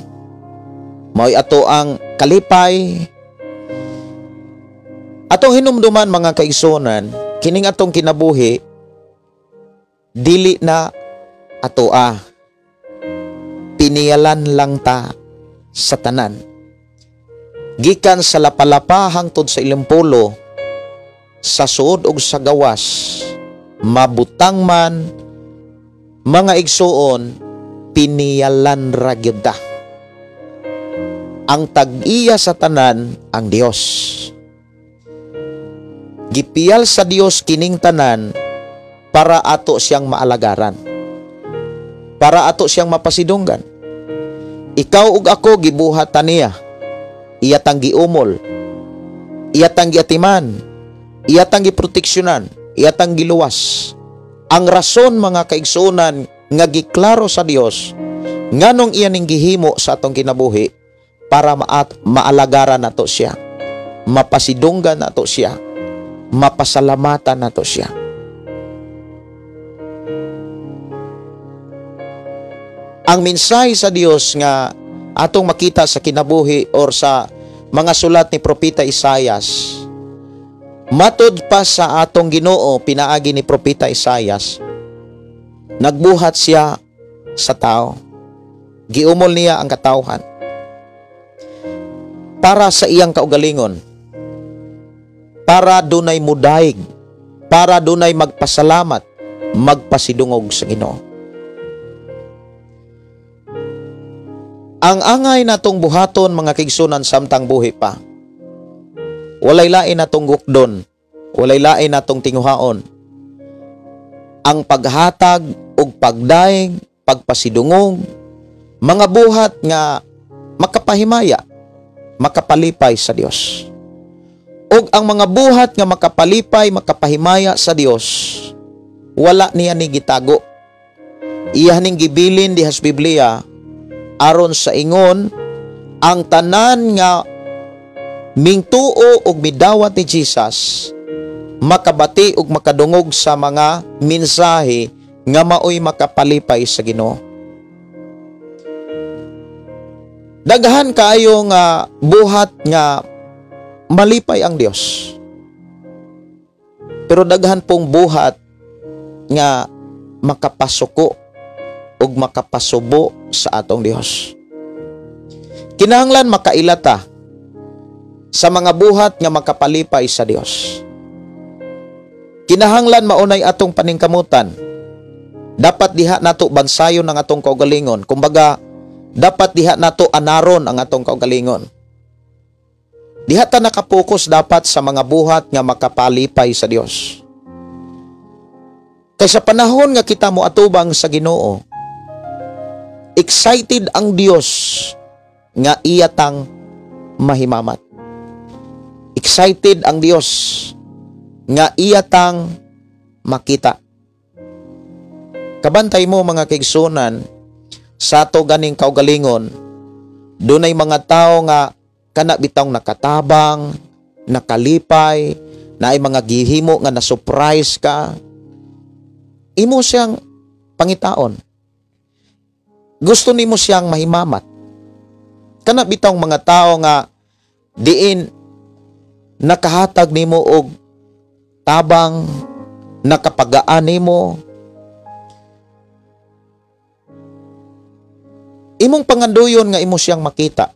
mao'y ato ang kalipay. Atong hinumduman mga kaigsuonan, kining atong kinabuhi dili na atoa, piniyalan lang ta sa tanan. Gikan sa lapalapa hangtod sa ilimpulo, sa suod og sa gawas, mabutang man mga igsuon, piniyalan ra gyud ta. Ang tag-iya sa tanan ang Dios. Gipiyal sa Dios kining tanan para ato siyang maalagaran, para ato siyang mapasidunggan. Ikaw ug ako gibuhat ta niya. Iya tang giumol, iya tang giatiman, iya tang giproteksyonan, iya tang giluwas. Ang rason mga kaigsuonan nga giklaro sa Dios nganong iya ning gihimo sa atong kinabuhi, para maalagaran nato siya, mapasidunggan nato siya, mapasalamatan nato siya. Ang mensahe sa Dios nga atong makita sa kinabuhi or sa mga sulat ni Propeta Isayas, matud pa sa atong Ginoo pinaagi ni Propeta Isayas, nagbuhat siya sa tao. Giumol niya ang katawhan para sa iyang kaugalingon, para dunay mudaig, para dunay magpasalamat, magpasidungog sa Ginoo. Ang angay natong buhaton mga kaigsunan samtang buhi pa, walay lain natong gukdon, walay lain natong tinguhaon. Ang paghatag ug pagdaig, pagpasidungog, mga buhat nga makapahimaya, makapalipay sa Dios. Ug ang mga buhat nga makapalipay, makapahimaya sa Dios, wala niya ni gitago. Iya ning gibilin diha sa Biblia aron sa ingon ang tanan nga mingtuo og midawat ni Jesus makabati og makadungog sa mga mensahe nga maoy makapalipay sa Ginoo. Daghan kaayo nga buhat nga malipay ang Dios. Pero daghan pong buhat nga makapasuko ug makapasubo sa atong Dios. Kinahanglan makailata sa mga buhat nga makapalipay sa Dios. Kinahanglan maunay atong paningkamutan. Dapat diha nato bansayon ang atong kaugalingon. Kumbaga, dapat diha nato anaron ang atong kaugalingon. Diha ta nakapokus dapat sa mga buhat nga makapalipay sa Dios. Kay sa panahon nga kita moatubang sa Ginoo, excited ang Dios nga iyatang mahimamat. Excited ang Dios nga iyatang makita. Kabantay mo mga kaigsunan, sa ato ganing kaugalingon, dunay mga tao nga kana bitawng nakatabang, nakalipay, naay mga gihimo nga na-surprise ka. Imo siyang pangitaon. Gusto nimo siyang mahimamat. Kana bitawng mga tao nga diin nakahatag nimo og tabang, nakapagaan nimo. Imong panganduyon nga imo siyang makita.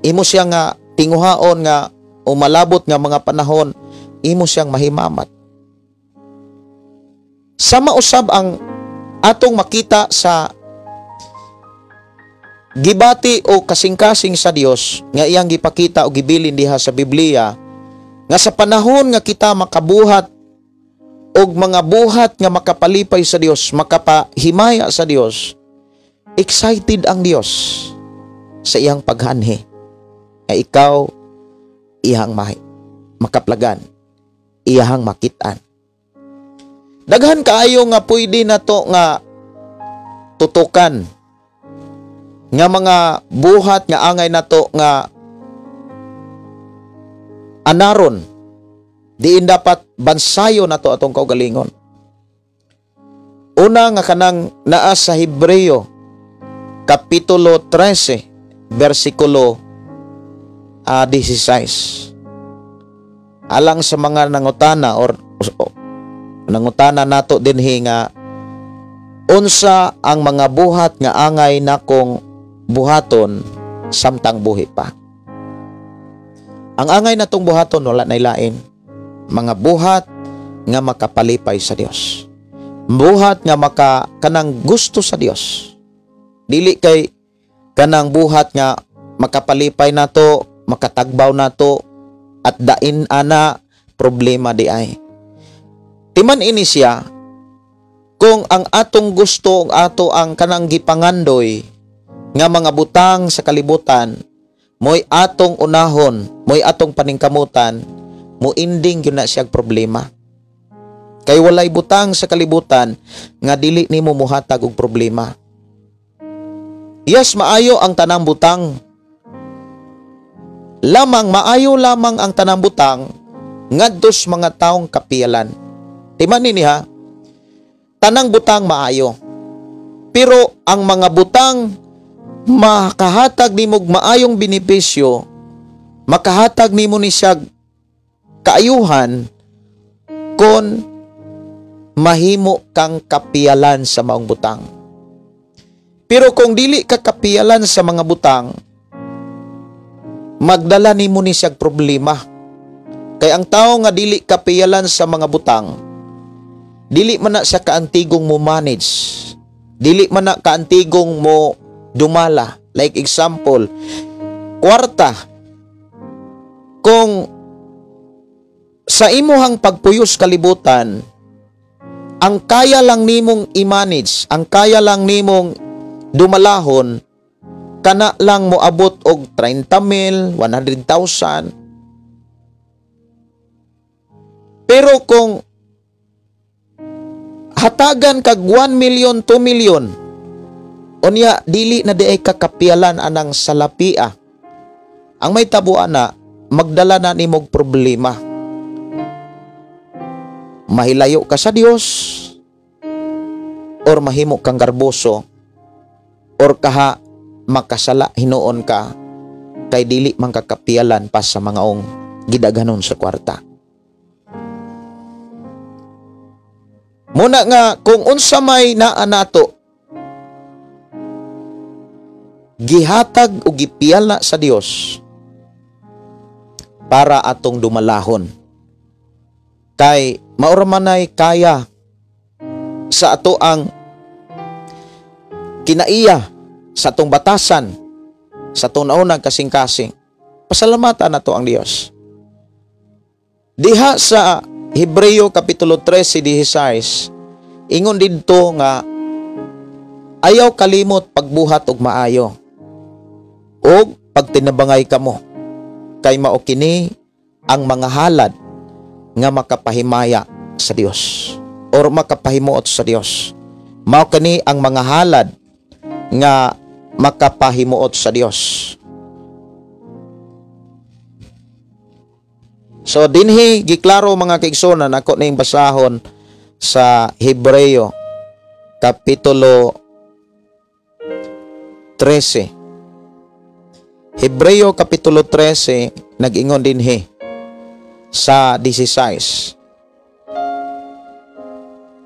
Imo siyang nga tinguhaon nga umalabot nga mga panahon, imo siyang mahimamat. Sama usab ang atong makita sa gibati o kasing-kasing sa Dios nga iyang gipakita o gibilin diha sa Biblia nga sa panahon nga kita makabuhat og mga buhat nga makapalipay sa Dios, makapahimaya sa Dios, excited ang Dios sa iyang paghanhi nga ikaw iyang makaplagan, iyang makitaan. Daghan kaayo nga pwede nato nga tutukan nga mga buhat nga angay nato nga anaron, diin dapat bansayo nato atong kaugalingon. Una nga kanang naa sa Hebreo kapitulo 13 bersikulo 16. Alang sa mga nangutana or nangutana nato dinhi nga unsa ang mga buhat nga angay nakong buhaton samtang buhi pa. Ang angay natong buhaton wala nay lain, mga buhat nga makapalipay sa Dios. Buhat nga maka kanang gusto sa Dios. Dili kay kanang buhat nga makapalipay nato, makatagbaw nato at dain ana problema di ay. Timan ini siya kung ang atong gusto, ato ang kanang gipangandoy nga mga butang sa kalibutan, mo'y atong unahon, mo'y atong paningkamutan, mo ending gyud na siyang problema. Kay walay butang sa kalibutan nga dili nimo muhatag og problema. Yes, maayo ang tanang butang. Lamang maayo lamang ang tanang butang ngadto sa mga taong kapiyalan. Timan ni ha, tanang butang maayo. Pero ang mga butang makahatag nimo maayong benepisyo, makahatag nimo ni siya kaayuhan kon mahimo kang kapiyalan sa maong butang. Pero kung dili ka kapiyalan sa mga butang, magdala nimo ni siyag problema. Kay ang tao nga dili kapiyalan sa mga butang, dili man na siya kaantigong mo manage, dili man na kaantigong mo dumala. Like example, kwarta. Kung sa imuhang pagpuyos kalibutan, ang kaya lang nimong i-manage, ang kaya lang nimong dumalahon, Kana lang moabot og 30 mil, 100,000. Pero kung hatagan kag 1 million, 2 million, unya dili na diay kakapialan anang salapia. Ang may tabuan na, magdala na nimog problema. Mahilayo ka sa Dios or mahimo kang garboso or kaha makasala hinuon ka kay dili man kakapialan pa sa mga ong gidaghanon sa kwarta. Muna nga kung unsa may naa nato gihatag o gipial na sa Dios para atong dumalahon. Kay maura manay kaya sa ato ang kinaiya, sa atong batasan, sa atong naunang kasing-kasing. Pasalamatan nato ang Dios. Diha sa Hebreo Kapitulo 13:16, ingon didto nga ayaw kalimot pagbuhat og maayo og pagtinabangay kamo, kay mao kini ang mga halad nga makapahimaya sa Dios or makapahimuot sa Dios. Mao kini ang mga halad nga makapahimuot sa Dios. So dinhi giklaro mga kaigsuonan, ako ning basahon sa Hebreo Kapitulo 13. Hebreo Kapitulo 13 nag-ingon dinhi sa 16.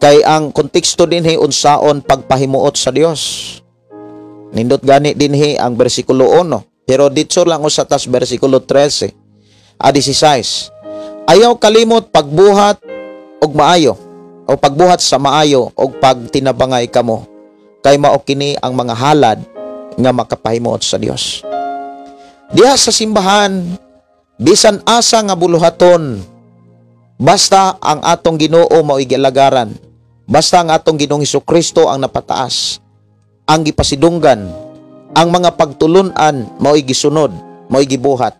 Kay ang konteksto dinhi unsaon pagpahimuot sa Dios. Nindot gani dinhi ang bersikulo 1, pero ditso lang usa tas bersikulo 13 a 16. Ayaw kalimot pagbuhat og maayo o pagbuhat sa maayo og pagtinabangay kamo, kay mao kini ang mga halad nga makapahimuot sa Dios. Diha sa simbahan, bisan asa nga buluhaton, basta ang atong Ginoo mao'y gialagaran, basta ang atong Ginoong Hesukristo ang napataas, ang gipasidunggan, ang mga pagtulun-an mao'y gisunod, mao'y gibuhat.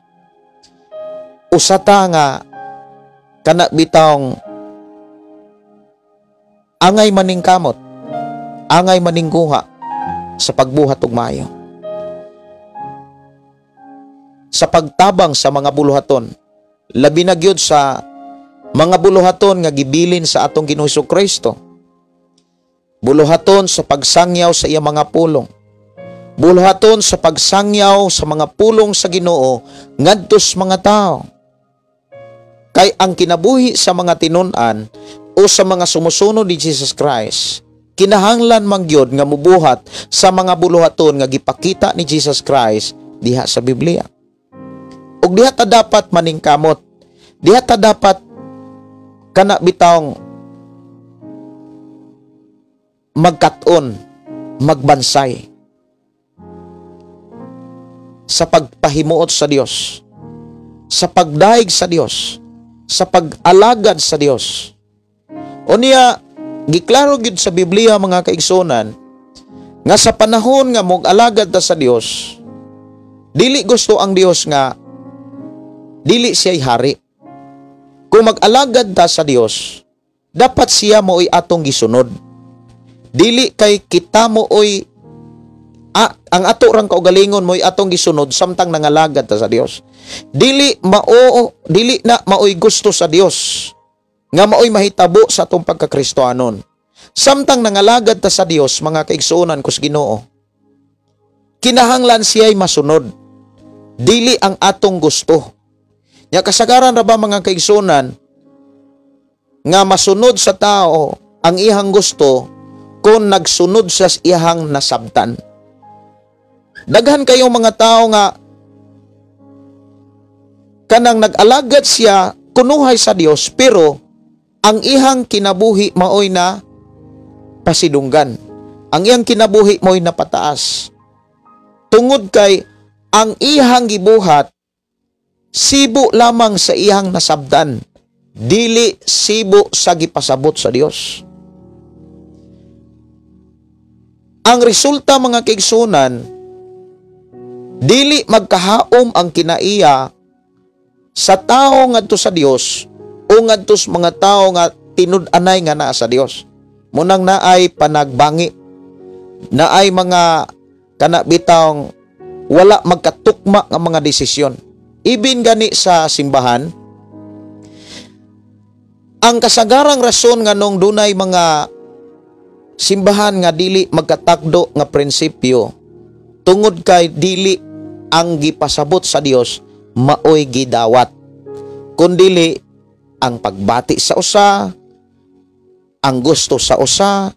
Usa ta nga kana bitawng angay maningkamot, angay maningguha sa pagbuhat og maayo, sa pagtabang sa mga buluhaton, labi na gyud sa mga buluhaton nga gibilin sa atong Ginoong Hesukristo, buluhaton sa pagsangyaw sa iyang mga pulong, buluhaton sa pagsangyaw sa mga pulong sa Ginoo ngadto sa mga tao. Kay ang kinabuhi sa mga tinun-an o sa mga sumusunod ni Jesus Christ, kinahanglan man gyud nga mubuhat sa mga buluhaton nga gipakita ni Jesus Christ diha sa Biblia. Ug diha ta dapat maningkamot, diha ta dapat kana bitawng magkat-on, magbansay sa pagpahimuot sa Dios, sa pagdaig sa Dios, sa pag-alagad sa Dios. Unya, giklaro gyud sa Biblia mga kaigsunan nga sa panahon nga mog-alagad ta sa Dios, dili gusto ang Dios nga dili siya'y hari. Kung mag-alagad ta sa Dios, dapat siya mo'y atong gisunod. Dili kay kita mo'y ang ato rang kaugalingon mo'y atong gisunod samtang nangalagad ta sa Dios. Dili mao, dili na maoy gusto sa Dios nga maoy mahitabo sa atong pagkakristohanon. Samtang nangalagad ta sa Dios mga kaigsuonan kus Ginoo, kinahanglan siya'y masunod, dili ang atong gusto. Nya kasagaran ra ba mga kaigsuonan nga masunod sa tao ang iyang gusto kung nagsunod sa iyang nasabtan? Daghan kayong mga tao nga kanang nag-alagad siya kunuhay sa Dios, pero ang iyang kinabuhi maoy na pasidunggan. Ang iyang kinabuhi maoy na pataas. Tungod kay ang iyang gibuhat sibo lamang sa iyang nasabdan, dili sibo sa gipasabot sa Dios. Ang resulta mga kaigsunan, Dili magkahaom ang kinaiya sa tao ngadto sa Dios o ngadto sa mga tao nga tinud-anay nga naa sa Dios. Munang naay panagbangi, naay mga kana bitawng wala magkatukma nga mga desisyon. Ibin gani sa simbahan, ang kasagarang rason nganong dunay mga simbahan nga dili magkatakdo nga prinsipyo tungod kay dili ang gipasabot sa Dios maoy gidawat, kundili ang pagbati sa usa, ang gusto sa usa.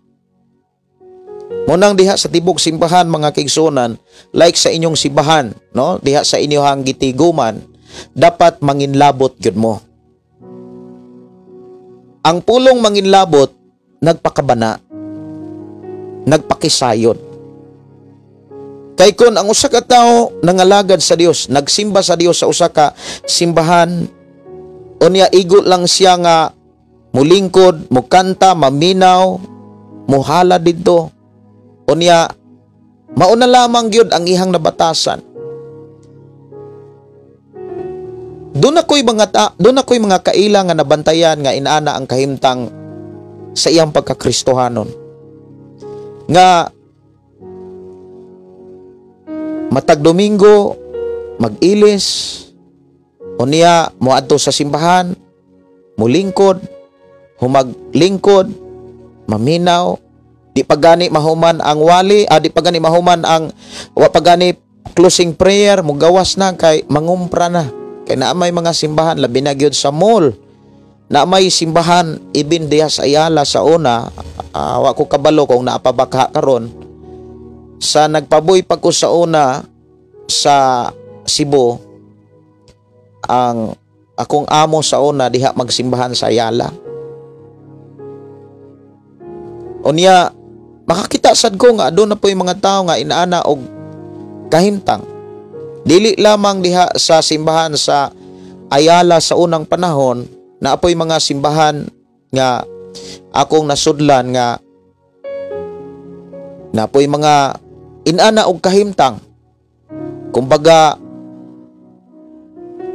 Munang diha sa tibok simbahan, mga kaigsuonan, like sa inyong simbahan, no, diha sa inyong gitiguman, dapat manginlabot gyud mo. Ang pulong manginlabot, nagpakabana, nagpakisayod. Kay kon ang usa ka tawo nangalagad sa Dios, nagsimba sa Dios sa usa ka simbahan, unya igo lang siya nga mulingkod, mukanta, maminaw, muhala didto. Unya mauna lamang gyud ang ihang nabatasan. Doon ako'y mga kaila nga nabantayan nga inaana ang kahimtang sa iyang pagkakristohanon. Nga matag Domingo mag-ilis, unya moadto sa simbahan, mulingkod, humaglingkod, maminaw, di pa gani mahuman ang wali, di pa gani mahuman ang wa pa gani closing prayer, mugawas na kay mangumpra na. Kay naa may mga simbahan labi na gyud sa mall. Na may simbahan ibin diha sa Ayala sa una, wa ko kabalo kung naapabakha karon. Sa nagpaboy pa ko sa una sa Cebu, ang akong amo sa una diha magsimbahan sa Ayala. Unya makakita sad ko nga aduna po yung mga tao nga inaana og kahimtang. Dili lamang diha sa simbahan sa Ayala sa unang panahon, na apoy mga simbahan nga akong nasudlan nga na apoy mga inana og kahimtang. Kumbaga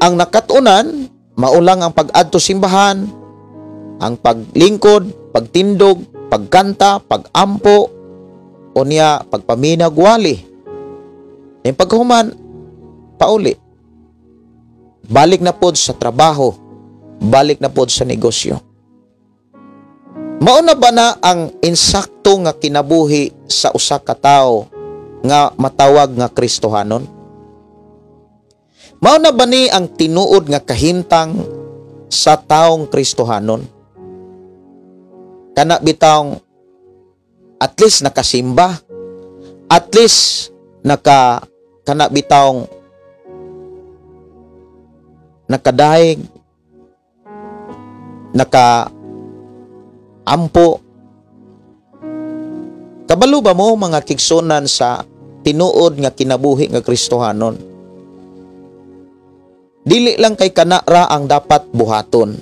ang nakatunan maulang ang pag-adto simbahan, ang paglingkod, pagtindog, pagkanta, pagampo, unya pagpaminag wali. Ang paghuman pauli. Balik na pod sa trabaho, balik na pod sa negosyo. Mauna ba na ang insakto nga kinabuhi sa usa ka tawo nga matawag nga Kristohanon? Mauna ba ni ang tinuod nga kahimtang sa taong Kristohanon? Kana bitawng at least nakasimba, at least naka kana bitawng nakadahig, naka ampo. Kabalo ba mo mga kigsunan sa tinuod nga kinabuhi nga Kristohanon? Dili lang kay kanara ang dapat buhaton.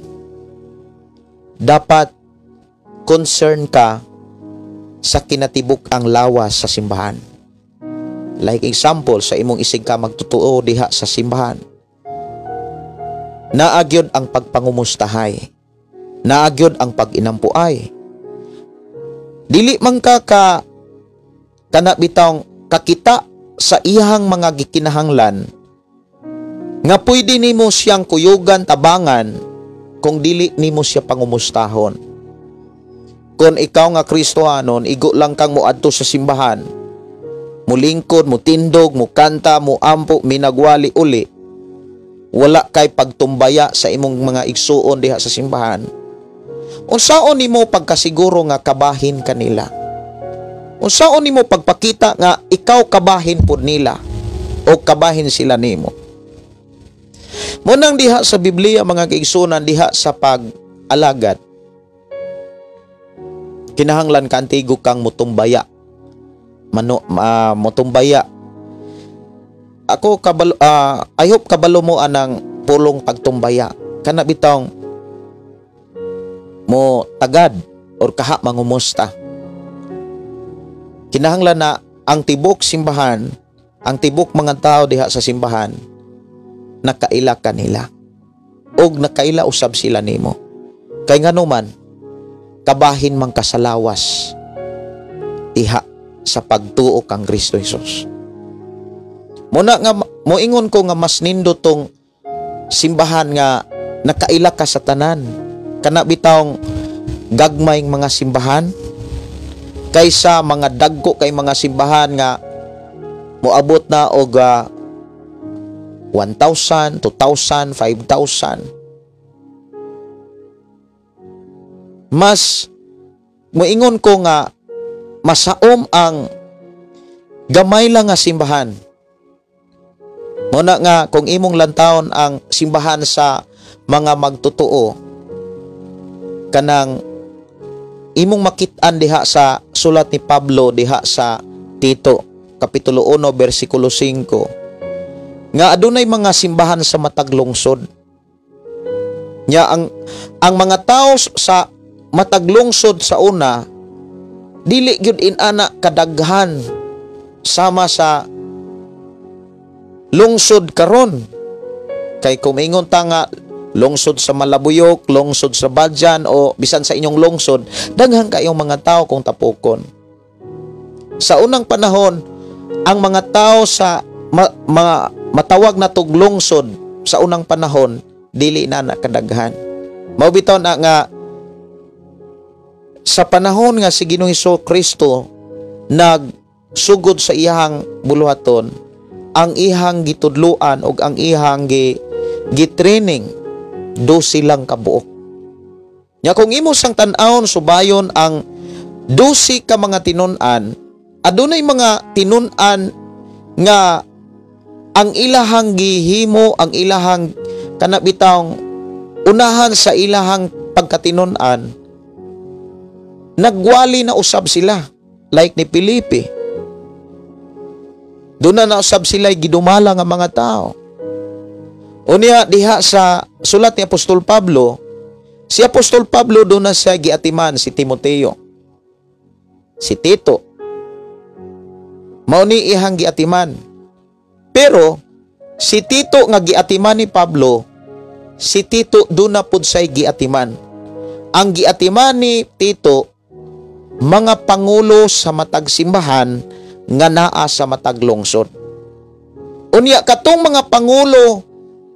Dapat concern ka sa kinatibuk ang lawas sa simbahan. Like example, sa imong isig ka magtutuo diha sa simbahan. Naagyod ang pagpangumustahay. Naagyod ang pag-inampuay. Dili man ka kana bitawng kakita sa iyang mga gikinahanglan nga pwede nimo siyang kuyugan tabangan kung dili nimo siya pangumustahon. Kung ikaw nga Kristohanon, igo lang kang moadto sa simbahan, mulingkod, mutindog, mukanta, muampo, minagwali uli, wala kay pagtumbaya sa imong mga igsuon diha sa simbahan. Unsaon nimo pagkasiguro nga kabahin kanila? Unsaon nimo pagpakita nga ikaw kabahin pud nila o kabahin sila nimo? Munang diha sa Biblia mga kaigsunan, diha sa pag-alagad, kinahanglan kaantigo kang mutumbaya. Mutumbaya. Ako kabalo, I hope kabalo mo anang pulong pagtumbaya. Kana bitong mo tagad or kaha mangumusta. Kinahanglan na ang tibok simbahan, Ang tibok mga tao diha sa simbahan nakaila kanila og nakaila usab sila nimo. Kay nganuman kabahin man ka sa lawas diha sa pagtuo kang Kristo Jesus. Muna nga moingon ko nga mas nindot tong simbahan nga nakaila ka sa tanan, kana bitawng gagmay mga simbahan kaysa mga dagko kay mga simbahan nga moabot na og 1,000, 2,000, 5,000. Mas moingon ko nga masaom ang gamay lang nga simbahan. Muna nga kung imong lantawon ang simbahan sa mga magtotoo, kanang imong makit-an diha sa sulat ni Pablo diha sa Tito kapitulo 1 bersikulo 5 nga adunay mga simbahan sa matag lungsod. Nya ang mga tao sa matag lungsod sa una dili gyud inana kadaghan sama sa lungsod karon. Kay kung ingon ta nga lungsod sa Malabuyok, lungsod sa Badjan o bisan sa inyong lungsod, daghan kayong mga tao kung tapukon. Sa unang panahon, ang mga tao sa matawag na tog lungsod sa unang panahon dili na nakadaghan. Mao bitaw na nga sa panahon nga si Ginoong Hesus Kristo nagsugod sa iyang buluhaton, ang ihang gitudluan og ang ihang gitraining 12 lang kabuok. Nya kung imo sang tan-awon subayon ang 12 ka mga tinun-an, adunay mga tinun-an nga ang ilahang gihimo, ang ilahang kanabitang unahan sa ilahang pagkatinun-an, nagwali na usab sila, like ni Felipe. Doon na nausab sila gidumala nga mga tao. Unya diha sa sulat ni Apostol Pablo, si Apostol Pablo doon na siya giatiman si Timoteo, si Tito. Mao ni ihang giatiman. Pero si Tito nga giatiman ni Pablo, si Tito doon na pud say giatiman. Ang giatiman ni Tito, mga pangulo sa matag simbahan nga naa sa matag lungsod. Unya katong mga pangulo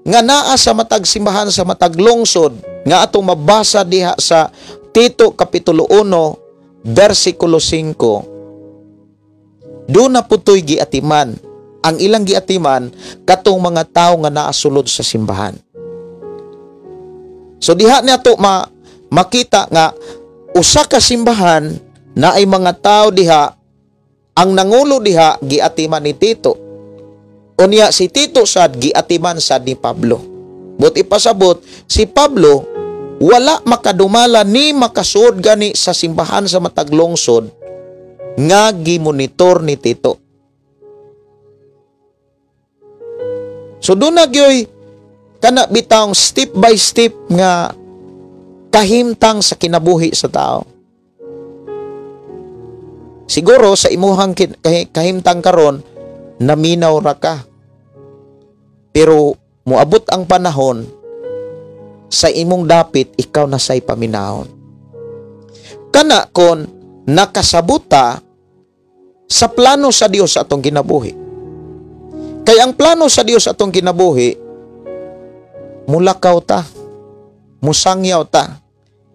nga naa sa matag simbahan sa matag lungsod nga atong mabasa diha sa Tito kapitulo 1 bersikulo 5, doon na putoy giatiman. Ang ilang giatiman katong mga tao nga naa sulod sa simbahan. So diha nato makita nga usa ka simbahan na ay mga tao diha, ang nangulo diha giatiman ni Tito. Unya si Tito sad giatiman sad ni Pablo. But ipasabot si Pablo wala makadumala ni makasuod gani sa simbahan sa matag lungsod nga gimonitor ni Tito. So doon na gyoy kana bitawng step by step nga kahimtang sa kinabuhi sa tao. Siguro sa imuhang kahimtang karon naminaw ra ka. Pero moabot ang panahon sa imong dapit ikaw na say paminahon. Kana kon nakasabuta sa plano sa Dios atong kinabuhi. Kay ang plano sa Dios atong kinabuhi, mulakaw ta, musangyaw ta.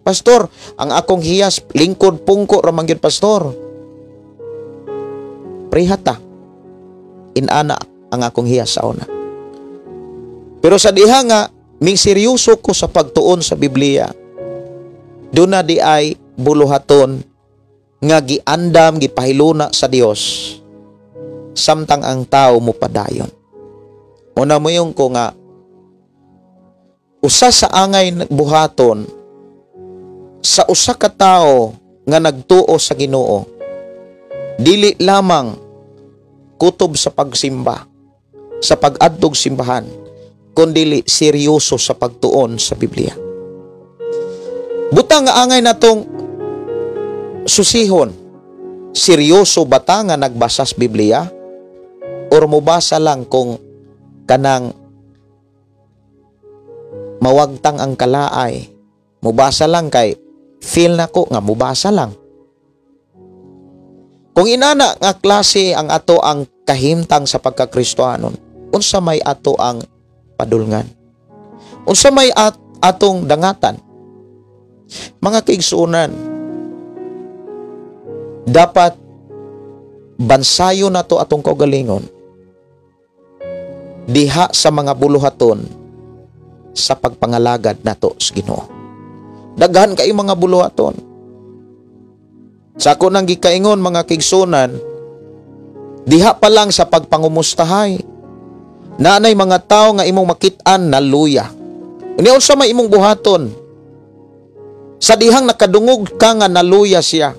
Pastor, ang akong hiyas lingkod pungko ra man gyud, pastor. Prihata, inana ang akong hiyas sa una. Pero sa diha nga ming seryoso ko sa pagtuon sa Biblia, doon na di ay buluhaton nga giandam gipahiluna sa Dios samtang ang tao mopadayon. Una mo yung ko nga usa sa angay buhaton sa usa ka tawo nga nagtuo sa Ginoo, dili lamang kutob sa pagsimba, sa pag-adtog simbahan, kundili seryoso sa pagtuon sa Biblia. Butang nga angay natong susihon, seryoso ba ta nga nagbasa sa Biblia o Or mubasa lang kung kanang mawagtang ang kalaay, mubasa lang kay feel nako nga mubasa lang. Kung inana nga klase ang ato ang kahimtang sa pagkakristohanon, unsa may ato ang padulngan? Unsa may atong dangatan? Mga kaigsuonan, dapat bansayo nato atong kaugalingon diha sa mga buluhaton sa pagpangalagad nato sa Ginoo. Daghan kay mga buluhaton. Sa ako nang gikaingon, mga kaigsuonan, diha pa lang sa pagpangumustahay, naanay mga tao nga imong makit-an na luya. Unya unsa may imong buhaton? Sa dihang nakadungog ka nga naluya siya,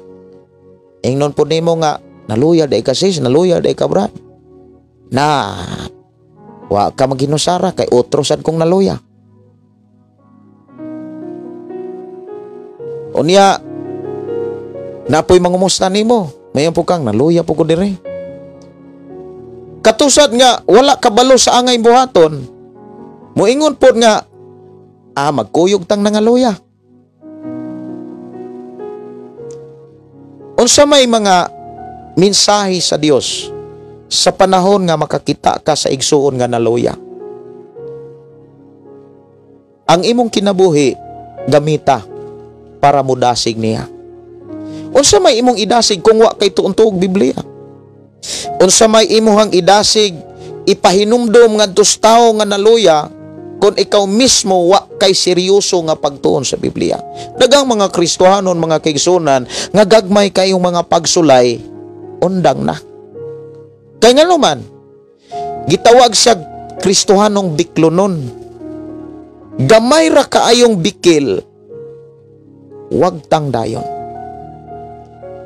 ingnon po nimo nga naluya day ka sis, naluya day ka brad. Na wa ka maginusara kay otro sad kong naluya. Unya napoy mangumusta nimo, mayon po kang naluya po ko dire. Katusad nga wala kabalo sa angay buhaton, moingon pod nga magkuyog tang nangaluya. Unsa may mga mensahe sa Dios sa panahon nga makakita ka sa igsuon nga naluya? Ang imong kinabuhi gamita para mudasig niya. Unsa may imong idasig kung wa kay tuon-tuog Biblia? Unsa may imuhang idasig ipahinumdom ngadto sa tawo nga naluya kung ikaw mismo wa kay seryoso nga pagtuon sa Biblia? Daghang mga Kristohanon, mga kaigsunan, nga gagmay kayong mga pagsulay, undang na. Kay ngano man, gitawag siya Kristohanong biklonon. Gamay ra kaayong bikil, wag tang dayon.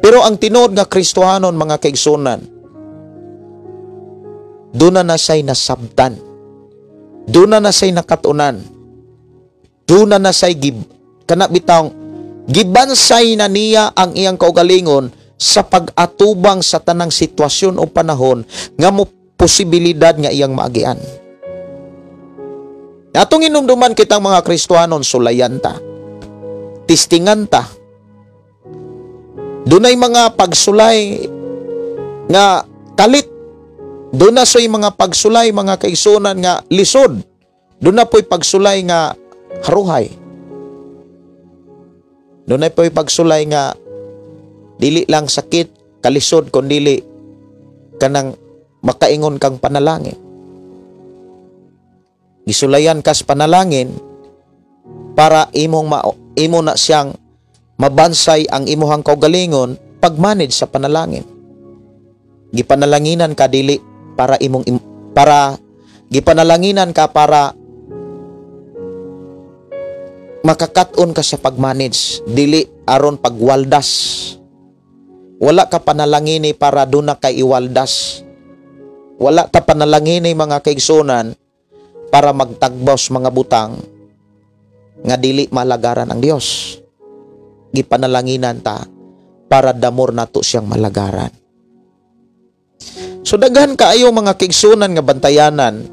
Pero ang tinuod nga Kristohanon, mga kaigsunan, doon na siya'y nasabtan, doon na siya'y nakatunan, doon na siya'y kana bitawng gibansay na niya ang iyang kaugalingon sa pag-atubang sa tanang sitwasyon o panahon nga mo posibilidad nga iyang maagian. Atong inumduman kitang mga Kristohanon, sulayan ta, tistingan ta. Dunay mga pagsulay nga kalit. Doon na so'y mga pagsulay, mga kaigsunan, nga lisod. Doon na po'y pagsulay nga haruhay. Doon na po'y pagsulay nga dili lang sakit, kalisod, kundili kanang makaingon kang panalangin. Gisulayan kas panalangin para imong imo na siyang mabansay ang imuhang kaugalingon pagmanage sa panalangin. Gipanalanginan ka dili para imong para gipanalanginan ka para makakat-on ka sa pagmanage, dili aron pagwaldas. Wala ka panalangini para duna kay iwaldas. Wala ta panalangini, mga kaigsunan, para magtagbos mga butang nga dili malagaran ang Dios. Gipanalanginan ta para damor nato siyang malagaran. So daghan kaayo, mga kaigsunan, nga bantayanan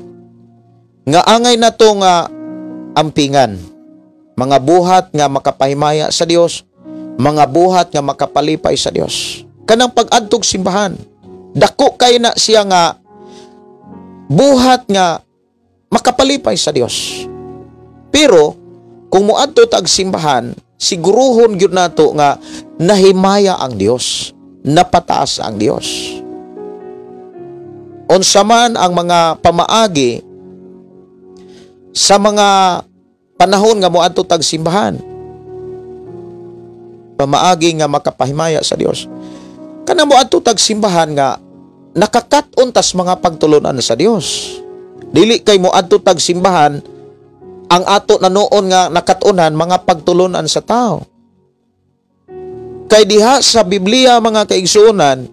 nga angay nato nga ampingan, mga buhat nga makapahimaya sa Dios, mga buhat nga makapalipay sa Dios. Kanang pag-adtog simbahan, dako kay na siya nga buhat nga makapalipay sa Dios. Pero kung moadto tag simbahan, siguruhon gyud nato nga nahimaya ang Dios, napataas ang Dios. Unsa man ang mga pamaagi sa mga panahon nga moadto tag simbahan, pamaagi nga makapahimaya sa Dios. Kana moadto tag simbahan nga nakakat-on tas mga pagtulunan sa Dios. Dili kay moadto tag simbahan ang ato na noon nga nakat-onan mga pagtulunan sa tao. Kay diha sa Biblia, mga kaigsuonan,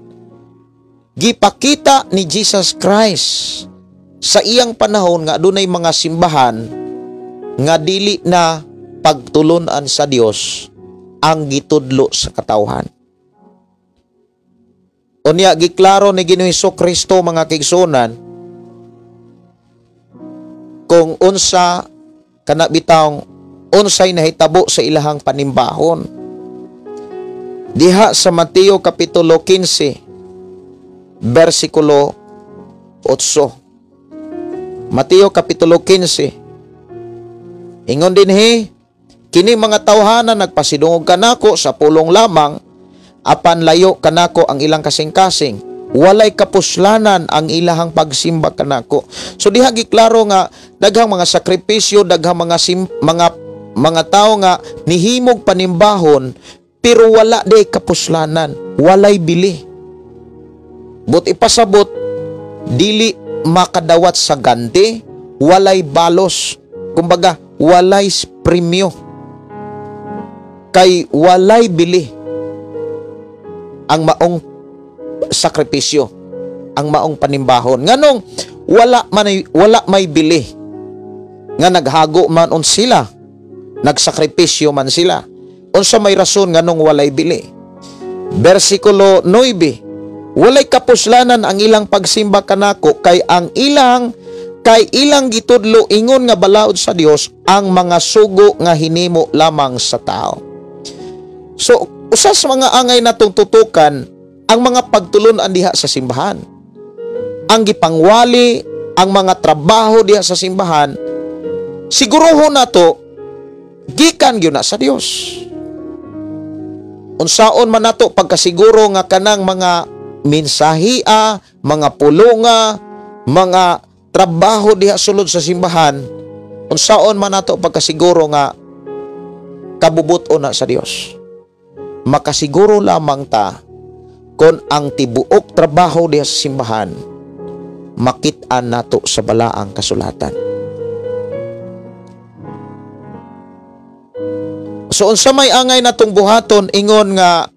gipakita ni Jesus Christ sa iyang panahon nga adunay mga simbahan nga dili na pagtulunan sa Dios ang gitudlo sa katawhan. Unya giklaro ni Ginoong Kristo, mga kaigsuonan, kung unsa kana bitawng unsay nahitabo sa ilahang panimbahon. Diha sa Mateo kapitulo 15 bersikulo 8. Mateo kapitulo 15. Ingon dinhi, "Kini mga tawhana nagpasidungog kanako sa pulong lamang, apan layo kanako ang ilang kasing-kasing. Walay kapuslanan ang ilahang pagsimba kanako." So diha giklaro nga daghang mga sakripisyo, daghang mga tao nga nihimog panimbahon, pero wala day kapuslanan, walay bili. But ipasabot, dili makadawat sa ganti, walay balos. Kumbaga, walay premyo. Kay walay bili ang maong sakripisyo, ang maong panimbahon. Nganong wala may bili nga naghago man on sila, nagsakripisyo man sila? Unsa may rason nganong walay bili? Bersikulo 9, "Walay kapuslanan ang ilang pagsimba kanako, kay ilang gitudlo ingon nga balaod sa Dios ang mga sugo nga hinimo lamang sa tao." So usa sa mga angay natong tutukan ang mga pagtulon-an diha sa simbahan. Ang gipangwali, ang mga trabaho diha sa simbahan, siguruhon nato gikan gyud na sa Dios. Unsaon man nato pagkasiguro nga kanang mga mensahia, mga pulunga, mga trabaho diha sulod sa simbahan, unsaon man nato pagkasiguro nga kabubut-on na sa Dios? Makasiguro lamang ta kung ang tibuok trabaho diha sa simbahan makit-an nato sa balaang kasulatan. So unsa may angay natong buhaton ingon nga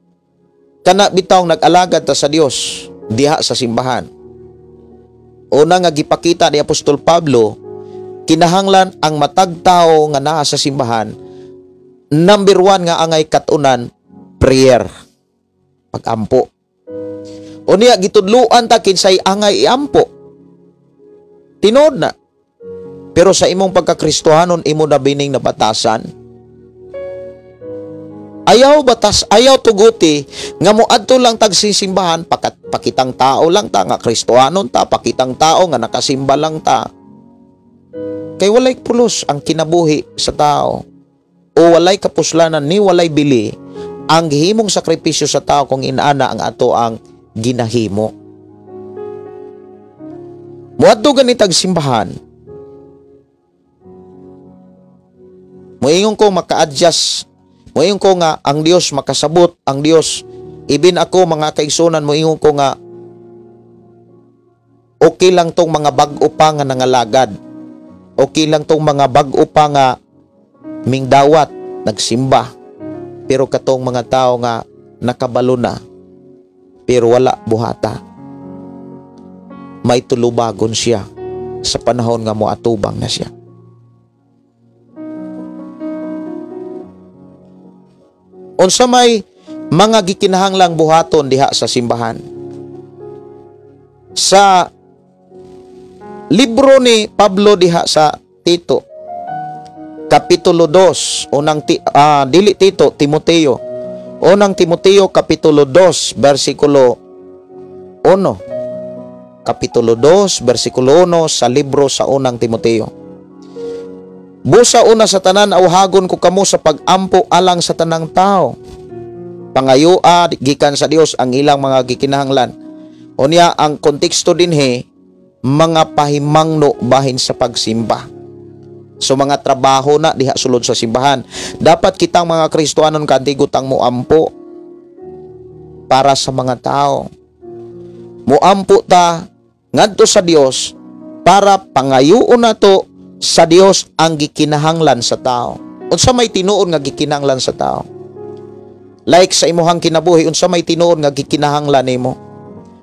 kana bitawng nag-alagad ta sa Dios diha sa simbahan? Una nga gipakita ni Apostol Pablo, kinahanglan ang matag tawo nga naa sa simbahan, number 1 nga angay katunan, prayer, pagampo. Unya gitudluan ta kinsay angay iampo. Tinuod na. Pero sa imong pagkakristohanon, imo na bining nabatasan. Ayaw batas, ayaw tuguti nga moadto lang tag sisimbahan, pakitang tao lang ta nga Kristohanon ta, pakitang tao nga nakasimba lang ta. Kay walay pulos ang kinabuhi sa tao, o walay kapuslanan ni walay bili ang gihimong sakripisyo sa tao kung inaana ang ato ang ginahimo. Moadto ganitag simbahan, moingon ko maka-adjust, moingon ko nga ang Dios makasabot, ang Dios ibin ako mga kaigsunan, moingon ko nga okay lang tong mga bag-o pa nga nangalagad, okay lang tong mga bag-o pa nga mingdawat nagsimba, pero katong mga tao nga nakabalo na pero wala buhata, may tulubagon siya sa panahon nga moatubang na siya. Unsa may mga gikinahanglang buhaton diha sa simbahan? Sa libro ni Pablo diha sa Tito, kapitulo 2, unang dili Tito, Timoteo. Unang Timoteo kapitulo 2 bersikulo 1. Kapitulo 2 bersikulo 1 sa libro sa unang Timoteo. "Busa una sa tanan awhagon ko kamo sa pag-ampo alang sa tanang tao. Pangayua gikan sa Dios ang ilang mga gikinahanglan." Unya ang konteksto dinhi, mga pahimangno bahin sa pagsimba. So mga trabaho na diha sulod sa simbahan. Dapat kitang mga Kristohanon kantigutang moampo para sa mga tao. Moampo ta ngadto sa Dios para pangayuon nato sa Dios ang gikinahanglan sa tao. Unsa may tinuod nga gikinahanglan sa tao? Like sa imuhang kinabuhi, unsa may tinuod nga gikinahanglan nimo?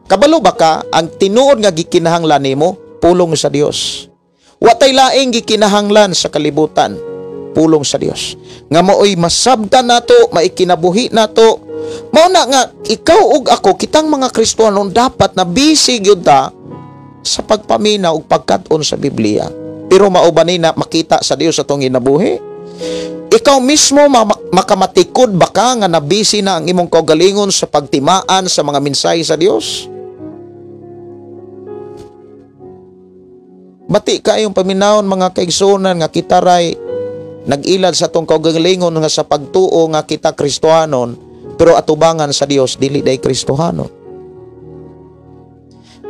Kabalo ba ka ang tinuod nga gikinahanglan nimo? Pulong sa Dios. Watay laing gikinahanglan sa kalibutan. pulong sa Dios. Nga maoy masabtan nato, maikinabuhi nato. Mao na nga ikaw ug ako, kitang mga Kristohanon, dapat na busy gyud ta sa pagpamina ug pagkat-on sa Biblia. Pero mao ba ni na makita sa Dios atong ginabuhi? Ikaw mismo makamatikod ba ka nga nabisi na ang imong kaugalingon sa pagtimaan sa mga mensahe sa Dios? Bati kayong paminawon mga kaigsunan nga kita ray nag-ilad sa atong kaugalingon nga sa pagtuo nga kita Kristohanon, pero atubangan sa Dios dili day Kristohanon.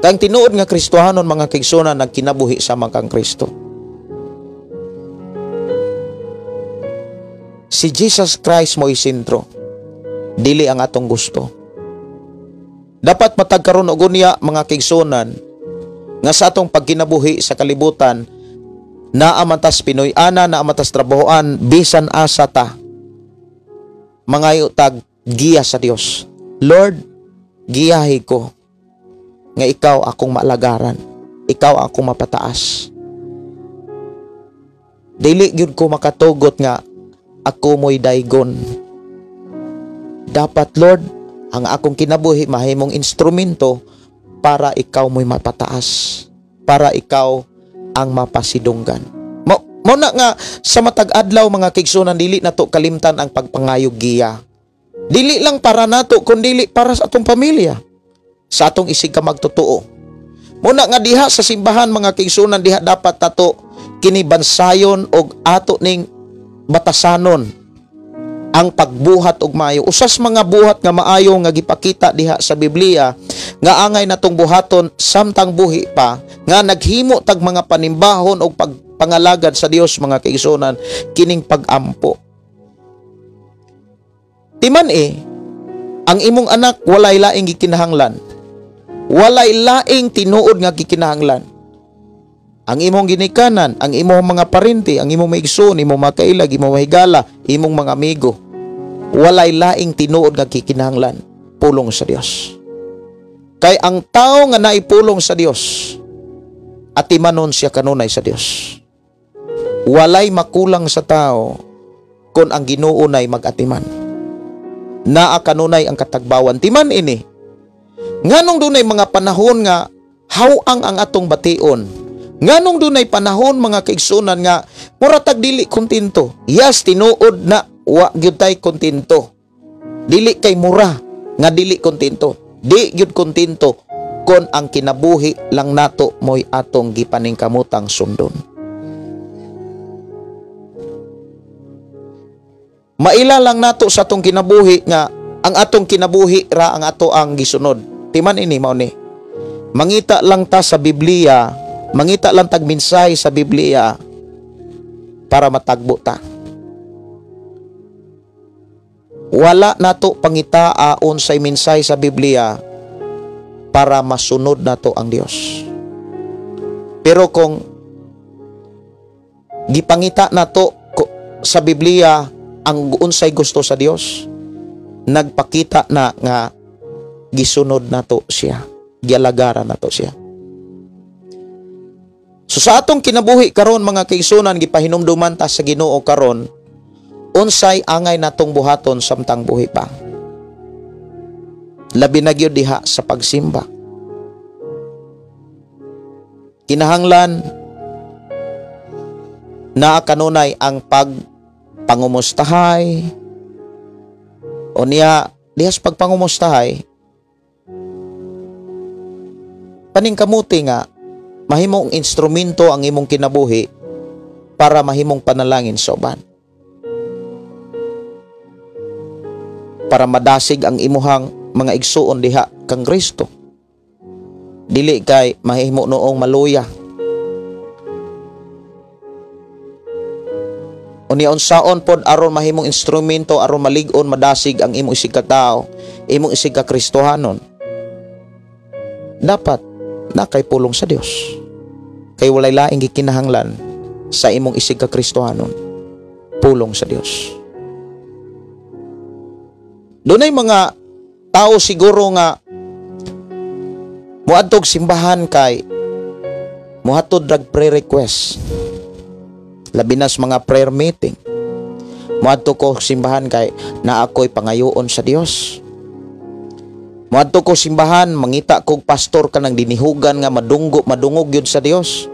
Kang tinuod nga Kristohanon mga kaigsunan nagkinabuhi sama kang Kristo. Si Jesus Christ mo'y sentro, dili ang atong gusto. Dapat matagkaron og unya mga kaigsunan nga sa atong pagkinabuhi sa kalibutan, naa man tas Pinoy-ana, naa man tas trabahoan, bisan asa ta, mangayo tag giya sa Dios. Lord, giyahi ko nga ikaw akong maalagaran, ikaw akong mapataas. Dili gyud ko makatugot nga ako mo'y daygon. Dapat, Lord, ang akong kinabuhi mahimong instrumento para ikaw mo'y mapataas, para ikaw ang mapasidunggan. Mo na nga sa matag adlaw mga kaigsunan, dili nato kalimtan ang pagpangayog giya. Dili lang para nato, kundi para sa atong pamilya, sa atong isig ka magtotoo. Muna nga diha sa simbahan mga kaigsunan, diha dapat tato kini bansayon og ato ning batasanon ang pagbuhat og maayo. Usas mga buhat nga maayo nga gipakita diha sa Biblia nga angay natong buhaton samtang buhi pa, nga naghimo tag mga panimbahon og pagpangalagad sa Dios mga kaigsunan, kining pagampo. Timan ang imong anak walay laing gikinahanglan, walay laing tinuod nga gikinahanglan. Ang imong ginikanan, ang imong mga parente, ang imong maigsoon, imong mga kailag, imong mahigala, imong mga amigo, walay laing tinuod nga gikinahanglan, pulong sa Dios. Kay ang tao nga naipulong sa Dios, atimanon siya kanunay sa Dios. Walay makulang sa tao kon ang Ginoo nay magatiman. Naa kanunay ang katagbawan. Timan ini. Nganong dunay mga panahon nga hawang ang atong bation? Nganong dunay panahon mga kaigsunan nga mura tag dili kontento? Yes, tinuod na wa gyud tay kontento. Dili kay mura nga dili kontento. Di gyud kontento kon ang kinabuhi lang nato mo'y atong gipaningkamotang sundon. Maila lang nato sa atong kinabuhi nga ang atong kinabuhi ra ang ato ang gisunod. Timan ini mao ni. Mangita lang ta sa Biblia, mangita lang tag mensahe sa Biblia para matagbo ta. Wala nato pangitaa unsay mensahe sa Biblia para masunod nato ang Dios. Pero kung gipangita nato sa Biblia ang unsay gusto sa Dios, nagpakita na nga gisunod nato siya, gialagaran nato siya. So sa atong kinabuhi karon mga kaigsunan, gipahinumduman ta sa Ginoo karon unsay angay natong buhaton samtang buhi pa. Labi na gyud diha sa pagsimba. Kinahanglan naa kanunay ang pagpangumustahay. O niya diha sa pagpangumustahay, paningkamuti nga mahimong instrumento ang imong kinabuhi para mahimong panalangin sa uban, para madasig ang imuhang mga igsuon diha kang Kristo. Dili kay mahimo noong maluya. Unya unsaon pod aron mahimong instrumento aron malig-on madasig ang imong isig ka tao, imong isig ka Kristohanon. Dapat na kay pulong sa Dios. Kay walay laing gikinahanglan sa imong isig ka Kristohanon, pulong sa Dios. Dunay mga tao siguro nga moadtog simbahan kay mohatod rag prayer request, labi na sa mga prayer meeting. Moadto ko simbahan kay naa ko'y pangayoon sa Dios. Moadto ko simbahan, mangita kog pastor kanang dinihugan nga madunggo, madungog yun sa Dios.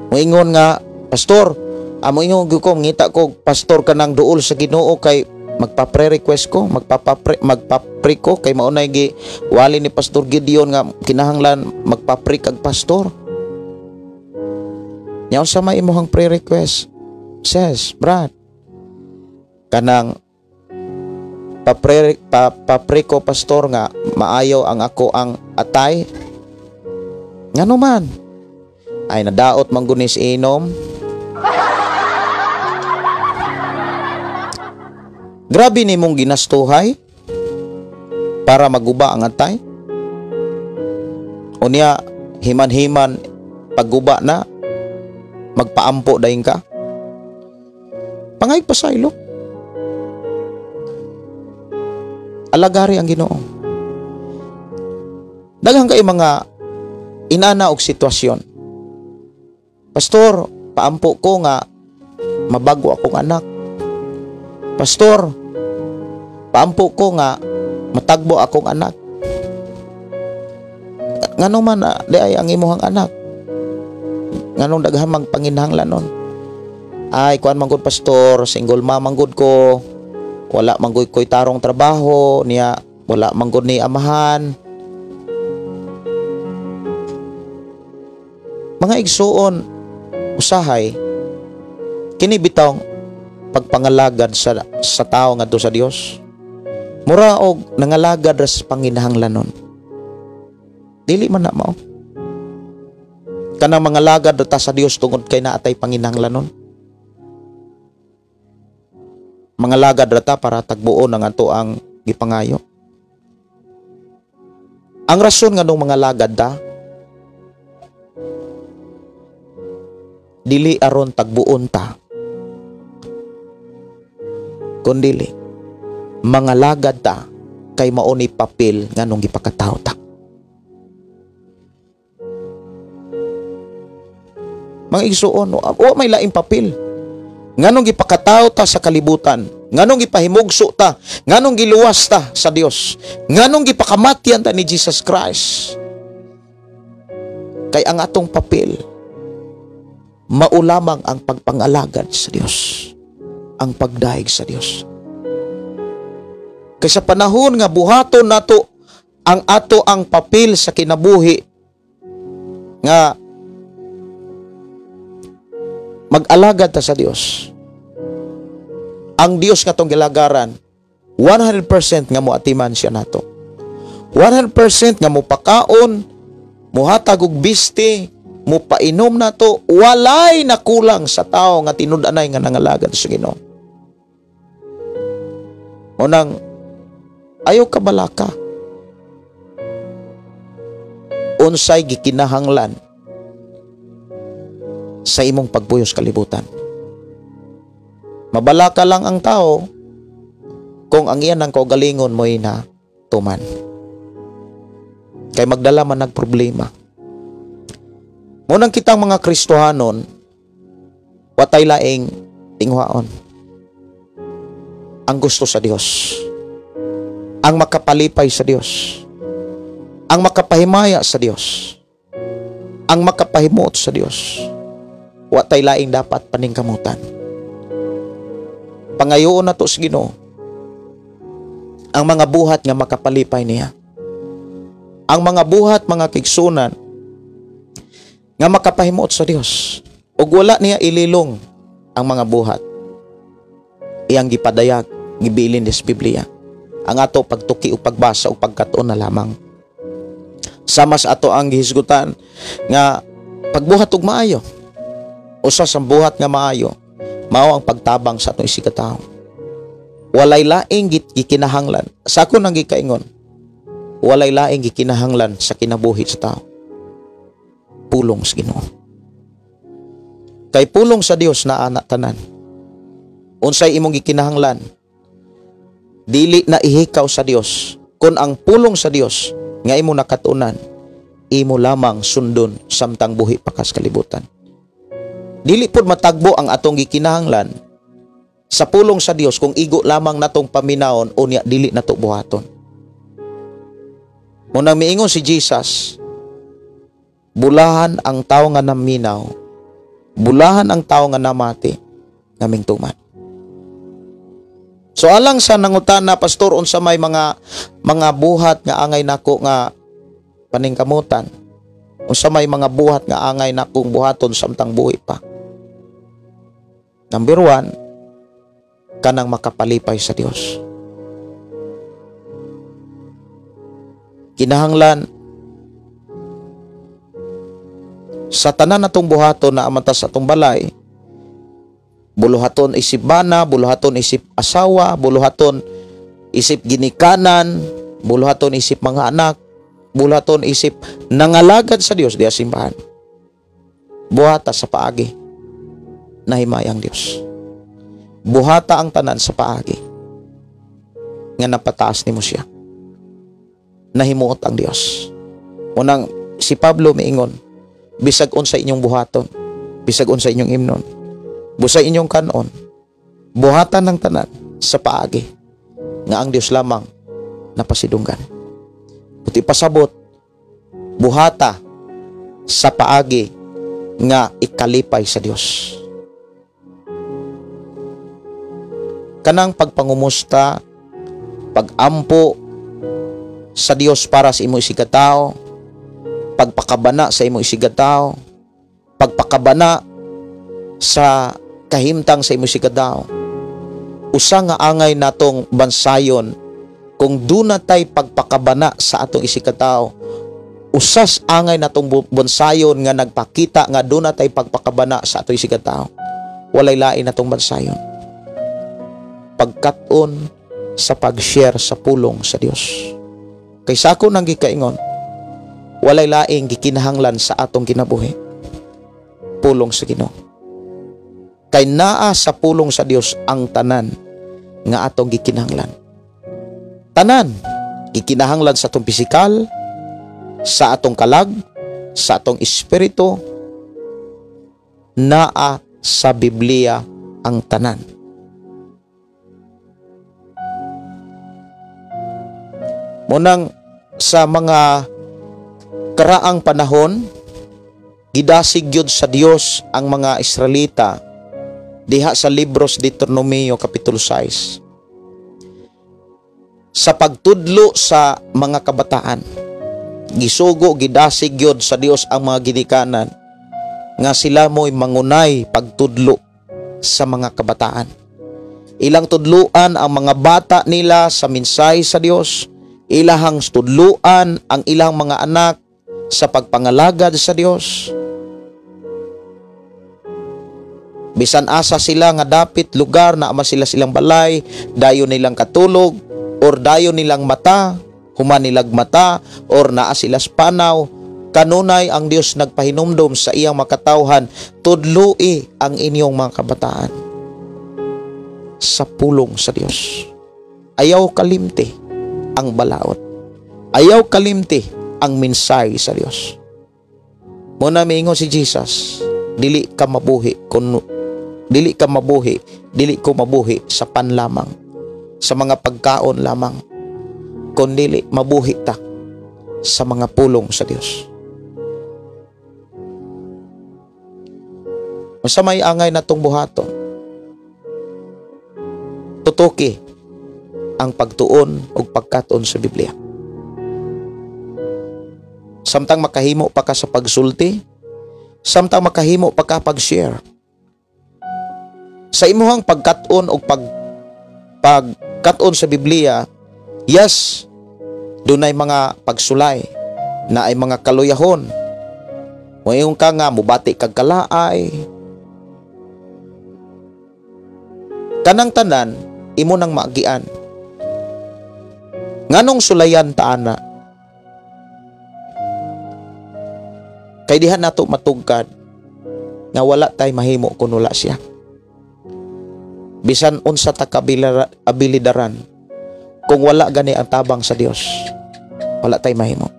Moingon nga pastor, moingon gyud ko, mangita kog pastor kanang duol sa Ginoo kay magpa-pre-request ko, magpapre ko kay maunay gi wali ni Pastor Gideon nga kinahanglan magpapre kag pastor. Nya unsa may imong pre-request? Says, Brad, kanang papre ko pastor nga maayo ang ako ang atay. Ngano man? Ay nadaot man gunis inom. Grabe ni mong ginastuhay para maguba ang atay. Unya himan-himan pagguba na magpaampo dayon ka. Pangay pasaylo. Alagari ang Ginoo. Daghan kay mga inana og sitwasyon. Pastor, paampo ko nga mabago akong anak. Pastor, paampo ko nga matagbo akong anak. Ngano man di ay ang imuhang anak? Nganong daghan mang panginahanglanon? Ay kuan man gud pastor, single mom man gud ko. Wala man gud ko'y tarong trabaho niya, wala man gud ni amahan. Mga igsuon, usahay kini bitawng pagpangalagad sa tao ngadto sa Dios. Mura og nangalagad ra sa panginahanglanon. Dili man na mao. Kanang mangalagad ra ta sa Dios tungod kay naatay panginahanglanon. Mangalagad ra ta para tagbuon ang ato ang gipangayo. Ang rason nganong mangalagad ta, dili aron tagbuon ta, kundili mangalagad ta kay mao ni papel nganong gipakatawo ta. Mga igsuon, wa may laing papel. Nganong gipakatawo ta sa kalibutan, nganong gipahimugso ta, nganong giluwas ta sa Dios, nganong gipakamatyan ta ni Jesus Christ. Kay ang atong papel mao lamang ang pagpangalagad sa Dios, ang pagdayeg sa Dios. Kay sa panahon nga buhaton nato ang ato ang papel sa kinabuhi nga mag-alagad ta sa Dios, ang Dios nga atong gilagaran, 100% nga moatiman siya nato. 100% nga mopakaon, mohatag og biste, mopainom nato, walay nakulang sa tao nga tinud-anay nga nangalagad sa Ginoo. Unang ayaw ka balaka. Unsay gikinahanglan sa imong pagbuyos kalibutan. Mabalaka lang ang tao kung ang iyan ang kaugalingon mo'y na tuman. Kay magdala man nagproblema. Munang kitang mga Kristohanon, watay laing tingwaon. Ang gusto sa Dios, ang makapalipay sa Dios, ang makapahimaya sa Dios, ang makapahimuot sa Dios, watay laing dapat paningkamutan. Pangayoon nato sa Ginoo ang mga buhat nga makapalipay niya. Ang mga buhat, mga kigsunan, nga makapahimuot sa Dios. Ug wala niya ililong ang mga buhat. Iyang gipadayag, gibilin sa Biblia. Ang ato pagtuki o pagbasa o pagkatuon na lamang. Sama sa ato ang gihisgutan nga pagbuhat og maayo. Usa sa buhat nga maayo, mao ang pagtabang sa atong isigkatawo. Walay laing gikinahanglan. Sa ako nang gikaingon, walay laing gikinahanglan sa kinabuhi sa tao. Pulong sa Ginoo. Kay pulong sa Dios na ana tanan. Unsay imong gikinahanglan, dili na ihikaw sa Dios. Kun ang pulong sa Dios nga imo nakatunan, imo lamang sundon samtang buhi pa ka sa kalibutan. Dili pud matagbo ang atong gikinahanglan Sa pulong sa Dios kung igo lamang natong paminawon unya dili nato buhaton. Munang miingon si Jesus, bulahan ang tawo nga naminaw, bulahan ang tawo nga namati nga mingtuman. So alang sa nangutana, pastor, unsa may mga buhat nga angay nako nga paningkamutan, unsa may mga buhat nga angay nakong buhaton samtang buhi pa. Number 1, kanang makapalipay sa Dios. Kinahanglan sa tanan natong buhaton na amanta sa atong balay, buluhaton isip bana, buluhaton isip asawa, buluhaton isip ginikanan, buluhaton isip mga anak, buluhaton isip nangalagad sa Dios diya simbahan. Buhata sa paagi nahimay ang Dios. Buhata ang tanan sa paagi nga napataas nimo siya. Nahimuot ang Dios. Unang si Pablo miingon, bisag unsa inyong buhaton, bisag unsa inyong imnon, busa inyong kanon, buhatan ng tanan sa paagi nga ang Dios lamang napasidunggan. Puti pasabot, buhata sa paagi nga ikalipay sa Dios. Kanang pagpangumusta, pagampo sa Dios para sa imo isigkatawo, pagpakabana sa imo isigkatawo, pagpakabana sa kahimtang sa imo isigkatawo. Usa nga angay natong bansayon kung duna tay pagpakabana sa atong isigkatawo. Usas angay natong bansayon nga nagpakita nga duna tay pagpakabana sa atong isigkatawo. Walay lain natong bansayon. Pagkat-on sa pag-share sa pulong sa Dios. Kay sa ako nang gikaingon, walay laing gikinahanglan sa atong kinabuhi. Pulong sa Ginoo. Kay naa sa pulong sa Dios ang tanan nga atong gikinahanglan. Tanan gikinahanglan sa atong pisikal, sa atong kalag, sa atong espiritu, naa sa Biblia ang tanan. Munang sa mga karaang panahon, gidasig gyud sa Dios ang mga Israelita diha sa libros Deuteronomio Kapitulo 6. Sa pagtudlo sa mga kabataan, gisugo gidasig gyud sa Dios ang mga ginikanan nga sila mo'y mangunay pagtudlo sa mga kabataan. Ilang tudluan ang mga bata nila sa minsay sa Dios, ilahang tudluan ang ilang mga anak sa pagpangalagad sa Dios. Bisan asa sila nga dapit lugar na ama sila silang balay, dayon nilang katulog or dayon nilang mata, human nilag mata or naa sila sa panaw, kanunay ang Dios nagpahinumdom sa iyang makatawhan, tudloi ang inyong mga kabataan sa pulong sa Dios. Ayaw kalimti ang balaod. Ayaw kalimti ang minsay sa Dios. Muna miingon si Jesus, dili ka mabuhi kun dili ka mabuhi, dili ko mabuhi sa pan lamang, sa mga pagkaon lamang, kun dili mabuhi ta sa mga pulong sa Dios. Unsa may angay natong buhaton? Tutuki ang pagtuon ug pagkat-on sa Biblia. Samtang makahimo pa ka sa pagsulti, samtang makahimo pa ka pag-share. Sa imuhang pagkat-on o pagkat-on sa Biblia, yes, dunay mga pagsulay, na ay mga kaluyahon. Moingon ka nga, mubati kag kalaay. Kanang tanan, imo nang maagian. Nganong sulayan ta ana? Kay diha nato matugkad nga wala tay mahimo kun wala siya. Bisan unsa ta kabilidaran, kung wala gani ang tabang sa Dios, wala tay mahimo.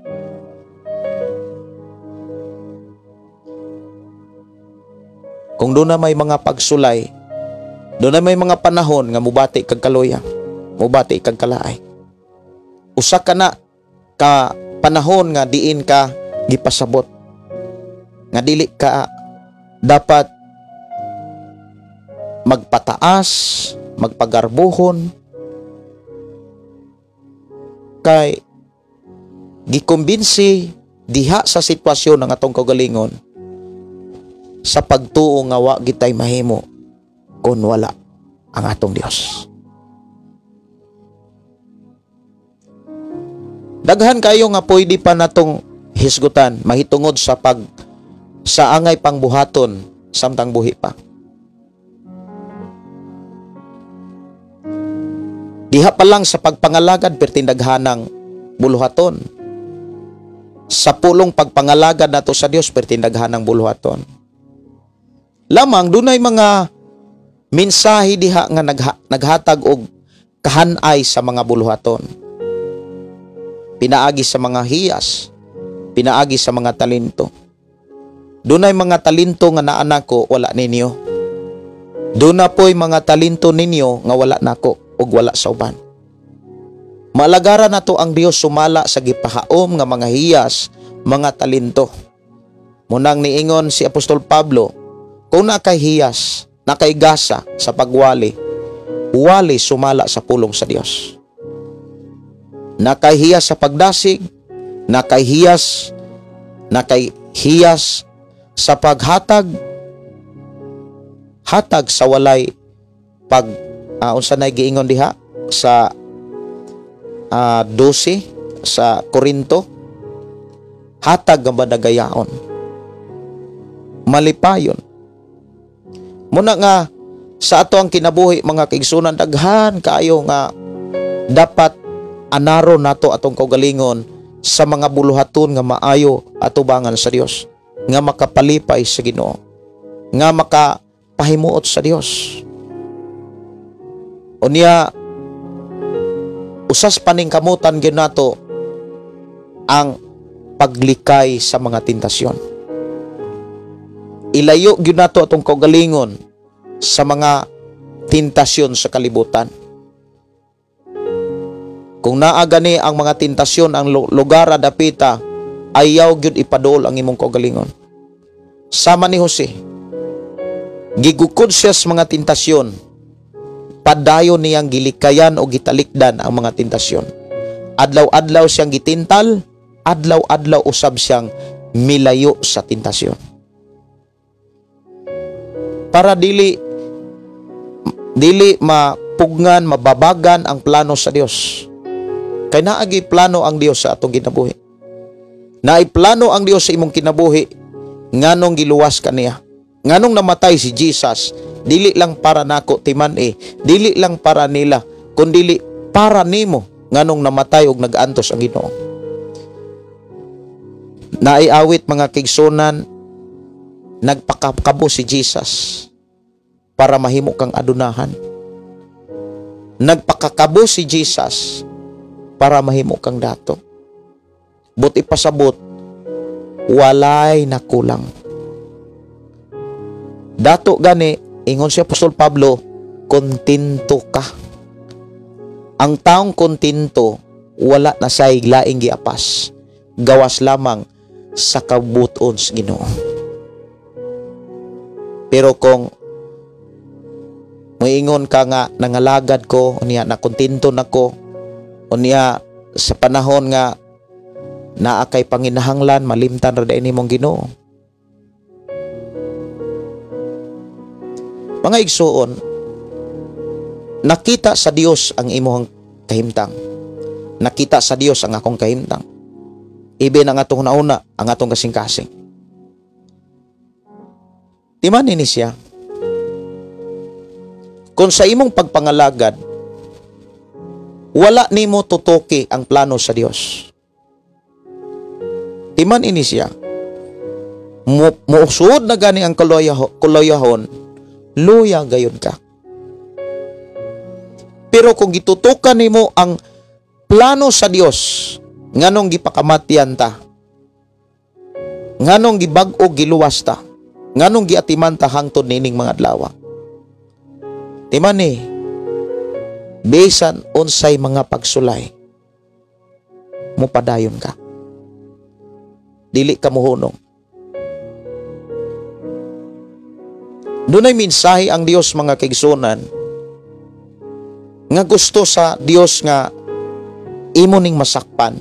Kung doon na may mga pagsulay, Dunay may mga panahon nga mubati kag kaluya, mubati kag kalaay. Usa ka na ka panahon nga diin ka gipasabot nga dili ka dapat magpataas, magpagarbuhon, kay gikumbinsi diha sa sitwasyon ng atong kaugalingon sa pagtuo nga wa gitay mahimo kon wala ang atong Dios. Daghan kayo nga pwede pa natong hisgutan mahitungod sa pag sa angay pangbuhaton samtang buhi pa. Diha pa lang sa pagpangalagad pertindaghanang buluhaton. Sa pulong pagpangalagad nato sa Dios pertindaghanang buluhaton. Lamang dunay mga mensahe diha nga naghatag og kahanay sa mga buluhaton. Pinaagi sa mga hiyas, pinaagi sa mga talento. Dunay mga talento nga naa nako wala ninyo. Duna po'y mga talento ninyo nga wala nako ug wala sa uban. Maalagaran nato ang Dios sumala sa gipahaom nga mga hiyas, mga talento. Munang niingon si Apostol Pablo, kung nakay hiyas, nakay gasa sa pagwali, wali sumala sa pulong sa Dios. Nakay hiyas sa pagdasig, nakay hiyas sa paghatag, hatag sa walay pag unsa nay giingon diha sa 12 sa Korinto, hatag nga badagayaon, malipayon. Muna nga sa ato ang kinabuhi mga kaigsunan, daghan kaayo nga dapat anaro nato atong kaugalingon sa mga buluhaton nga maayo atubangan sa Dios, nga makapalipay sa Ginoo, nga makapahimuot sa Dios. Unya usas paningkamutan gyud nato ang paglikay sa mga tentasyon. Ilayo gyud nato atong kaugalingon sa mga tentasyon sa kalibutan. Kung naa gani ang mga tentasyon ang lugar dapita, ayaw gyud ipaduol ang imong kaugalingon. Sama ni Jose, gigukod siya sa mga tentasyon, padayon niyang gilikayan o gitalikdan ang mga tentasyon. Adlaw-adlaw siyang gitintal, adlaw-adlaw usab siyang milayo sa tentasyon. Para dili mapugngan, mababagan ang plano sa Dios. Kay naagi plano ang Dios sa atong kinabuhi. Naay plano ang Dios sa imong kinabuhi nganong giluwas ka niya. Nganong namatay si Jesus, dili lang para nako timan-i, dili lang para nila, kundili para nimo nganong namatay og nag-antos ang Ginoo. Naay awit mga kaigsunan, nagpakakabo si Jesus para mahimo kang adunahan. Nagpakakabo si Jesus para mahimo kang dato. But ipasabot, walay nakulang. Dato gani, ingon si Apostol Pablo, kontento ka. Ang taong kontento, wala na say laing giapas. Gawas lamang sa kabuton sa Ginoo. Pero kung moingon ka nga nangalagad ko, unya na kontento nako, unya sa panahon nga naa kay panginahanglan, malimtan ra diay nimong Ginoo. Mga igsuon, nakita sa Dios ang imong kahimtang. Nakita sa Dios ang akong kahimtang. Ibi ang atong nauna, ang atong kasing-kasing. Timan ni siya. Kung sa imong pagpangalagad, wala nimo tutuki ang plano sa Dios. Timan ini siya. Muusod na gani ang kuloyahon, luya gayon ka. Pero kung gitutukan nimo ang plano sa Dios, nganong gipakamatyan ta, nganong gibag-o giluwas ta, nganong giatiman ta hangtod nining mga adlaw. Timan ni, bisan unsay mga pagsulay, mupadayon ka. Dili ka muhunong. Dunay mensahe ang Dios, mga kaigsunan, nga gusto sa Dios nga imo ning masakpan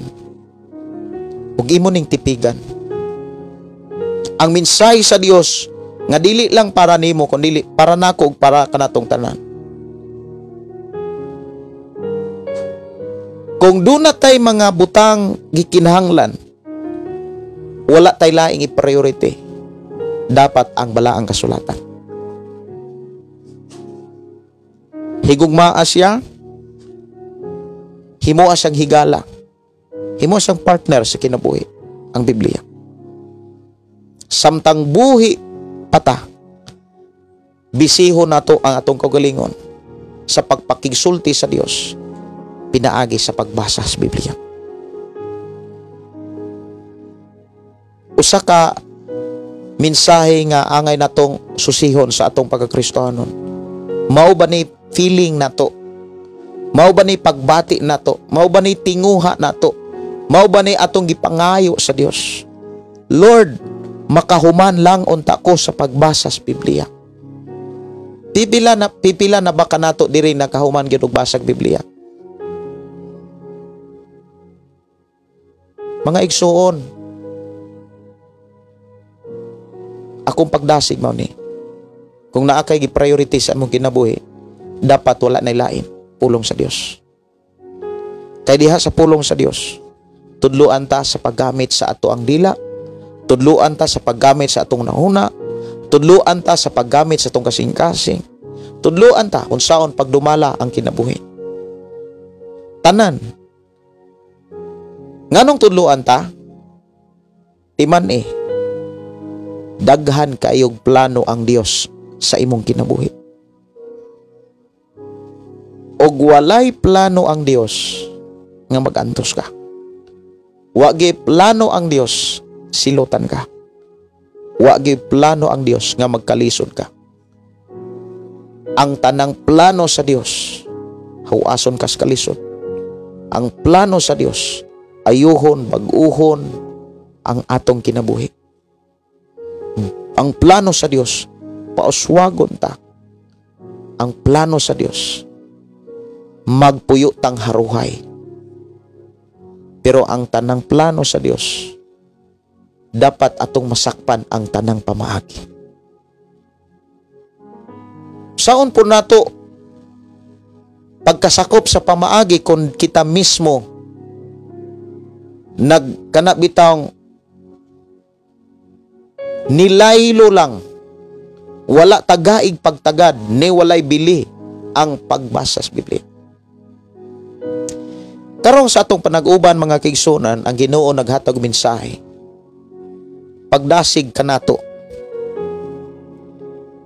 ug imo ning tipigan. Ang mensahe sa Dios nga dili lang para nimo kundi para nako ug para kanatong tanan. Kung duna tay mga butang gikinahanglan, wala tay laing i-priority. Dapat ang balaang kasulatan. Higugmaa siya, himoa siyang higala, himoa siyang partner sa kinabuhi, ang Biblia. Samtang buhi pata, bisiho nato ang atong kaugalingon sa pagpakigsulti sa Dios, pinaagi sa pagbasa sa Biblia. Usa ka mensahe nga angay natong susihon sa atong pagkakristohanon. Mao ba ni feeling nato? Mao ba ni pagbati nato? Mao ba ni tinguha nato? Mao ba ni atong gipangayo sa Dios? Lord, makahuman lang unta ko sa pagbasa sa Biblia. Pipila na ba kanato diri nakahuman gyud og basag Biblia? Mga igsuon, akong pagdasig mao ni, kung naa kay gi-priority sa among kinabuhi, dapat wala nay lain, pulong sa Dios. Kay diha sa pulong sa Dios, tudluan ta sa paggamit sa ato ang dila, tudluan ta sa paggamit sa atong nahuna, tudluan ta sa paggamit sa atong kasing-kasing, tudluan ta kung saon pagdumala ang kinabuhi. Tanan. Nganong tudluan ta? Timan eh, daghan kaayog plano ang Dios sa imong kinabuhi. Og walay plano ang Dios nga magantos ka. Wa gi plano ang Dios silutan ka. Wa gi plano ang Dios nga magkalisod ka. Ang tanang plano sa Dios, hawason kas kalisod. Ang plano sa Dios, ayuhon, bag-uhon ang atong kinabuhi. Ang plano sa Dios, pauswagon ta. Ang plano sa Dios, magpuyo tang haruhay. Pero ang tanang plano sa Dios, dapat atong masakpan ang tanang pamaagi. Saon po nato pagkasakop sa pamaagi kung kita mismo nagkanabitang nilaylo lang, wala tagaig pagtagad, ni walay bili ang pagbasa sa Biblia. Karong sa atong panag-uban, mga kaigsunan, ang Ginoo naghatag mensahe. Pagdasig kanato,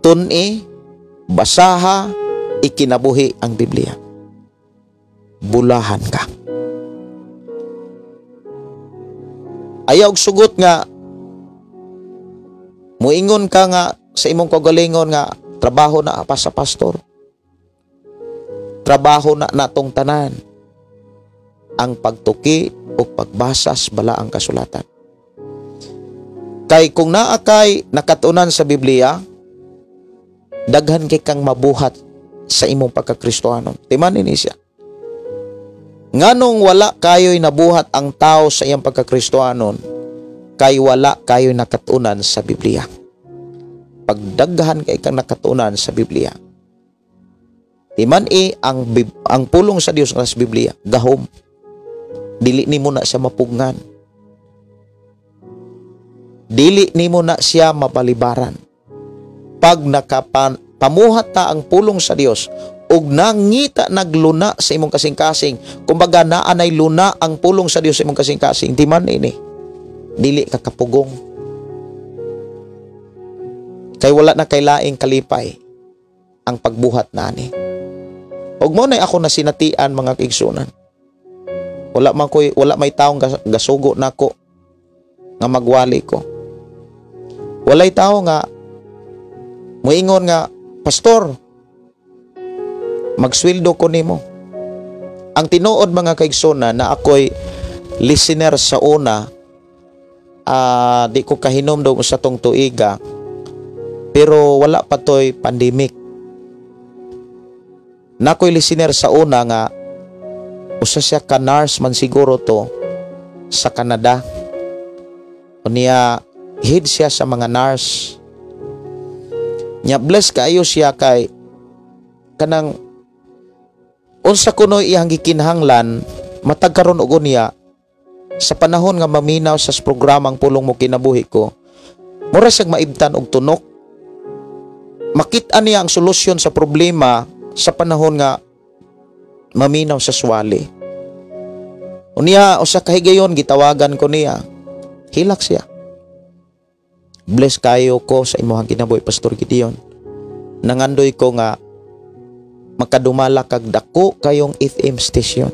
tun-i, basaha, ikinabuhi ang Biblia. Bulahan ka. Ayaw og sugot nga muingon ka nga sa imong kaugalingon nga trabaho na pa sa pastor. Trabaho na natong tanan ang pagtuki o pagbasa sa balaang kasulatan. Kay kung naa kay nakatunan sa Biblia, daghan kay kang mabuhat sa imong pagkakristohanon. Timan ini siya. Nganong wala kayo'y nabuhat ang tao sa iyang pagkakristohanon, kay wala kayo'y nakatunan sa Biblia. Pagdaghan kay kang nakatunan sa Biblia. Timan i ang pulong sa Dios nga sa Biblia, gahom. Dili nimo na siya mapugngan. Dili nimo na siya mapalibaran. Pag nakapamuhat ta ang pulong sa Dios ug nangita nagluna sa imong kasing-kasing, kumbaga naa nay luna ang pulong sa Dios sa imong kasing-kasing, di man ini dili ka kapugong. Kay wala na kay laing kalipay ang pagbuhat nani. Ug mo nay ako nasinatian, mga kaigsunan. Wala man koy, wala may taong gasugo nako nga magwali ko. Walay tao nga muingon nga, "Pastor, Magsweldo ko nimo. Ang tinuod mga kaigsoona na ako'y listener sa una, di ko kahinomdom sa tong tuiga, pero wala pa to'y pandemic. Nakoy listener sa una nga usa siya ka nurse man siguro to sa Canada. Unya head siya sa mga nurse. Nya bless kaayo siya kay kanang unsa kuno iyang gikinahanglan matag karon og unya sa panahon nga maminaw sa programang Pulong Mo Kinabuhi Ko, mura siyang maibtan og tunok. Makita niya ang solusyon sa problema sa panahon nga maminaw sa swali. Unya usa ka higayon gitawagan ko niya. Hilak siya. Bless kayo ko sa imong kinabuhi, Pastor Gideon. Nangandoy ko nga makadumala kag dako kayong FM station.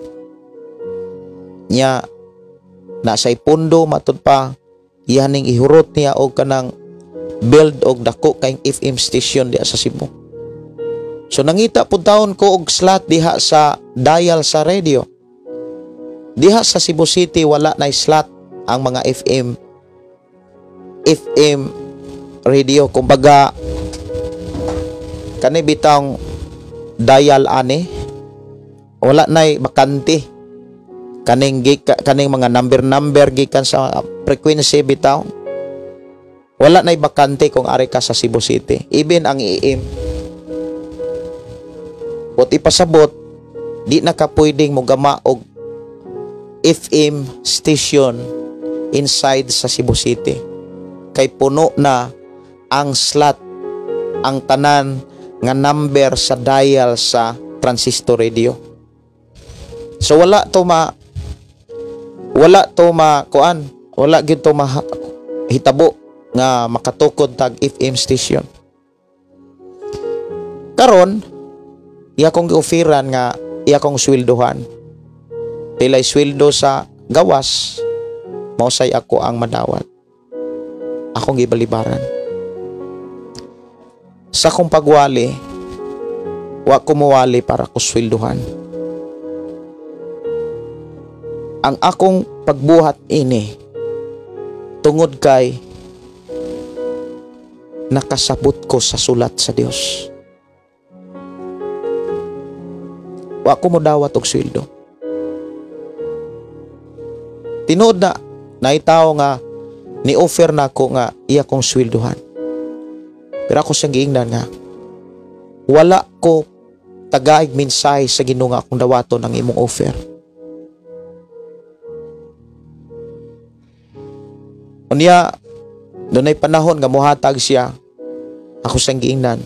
Nya nasa ipundo matud pa iyaning ihurot niya og kanang build og dako kayong FM station diha sa Cebu. So nangita pud taon ko og slot diha sa dial sa radio. Diha sa Cebu City wala na slot ang mga FM radio, kumbaga kani bitang dial ani wala nay bakante kaning kaning mga number gikan sa frequency bitaw, wala nay bakante kung ari ka sa Cebu City, even ang AM. But ipasabot di na ka pwedeng mogama og FM station inside sa Cebu City kay puno na ang slot, ang tanan nga number sa dial sa transistor radio. So wala gyud to hitabo nga makatukod tag FM station. Karon iya kong gi-offeran nga iya kong sweldohan. Pilay sweldo sa gawas, mausay ako ang madawat. Akong gibalibaran. Sa akong pagwali, wa ko muwali para ko sweldohan. Ang akong pagbuhat ini tungod kay nakasabot ko sa sulat sa Dios. Wa ko modawat og sweldo. Tinuod na naitaw nga ni-offer na ako nga iya kong sweldohan. Pero ako siyang giingnan nga wala ko tagaig mensahe sa Ginoo nga akong dawaton ang imong offer. Unya dunay panahon nga mohatag siya, ako siyang giingnan.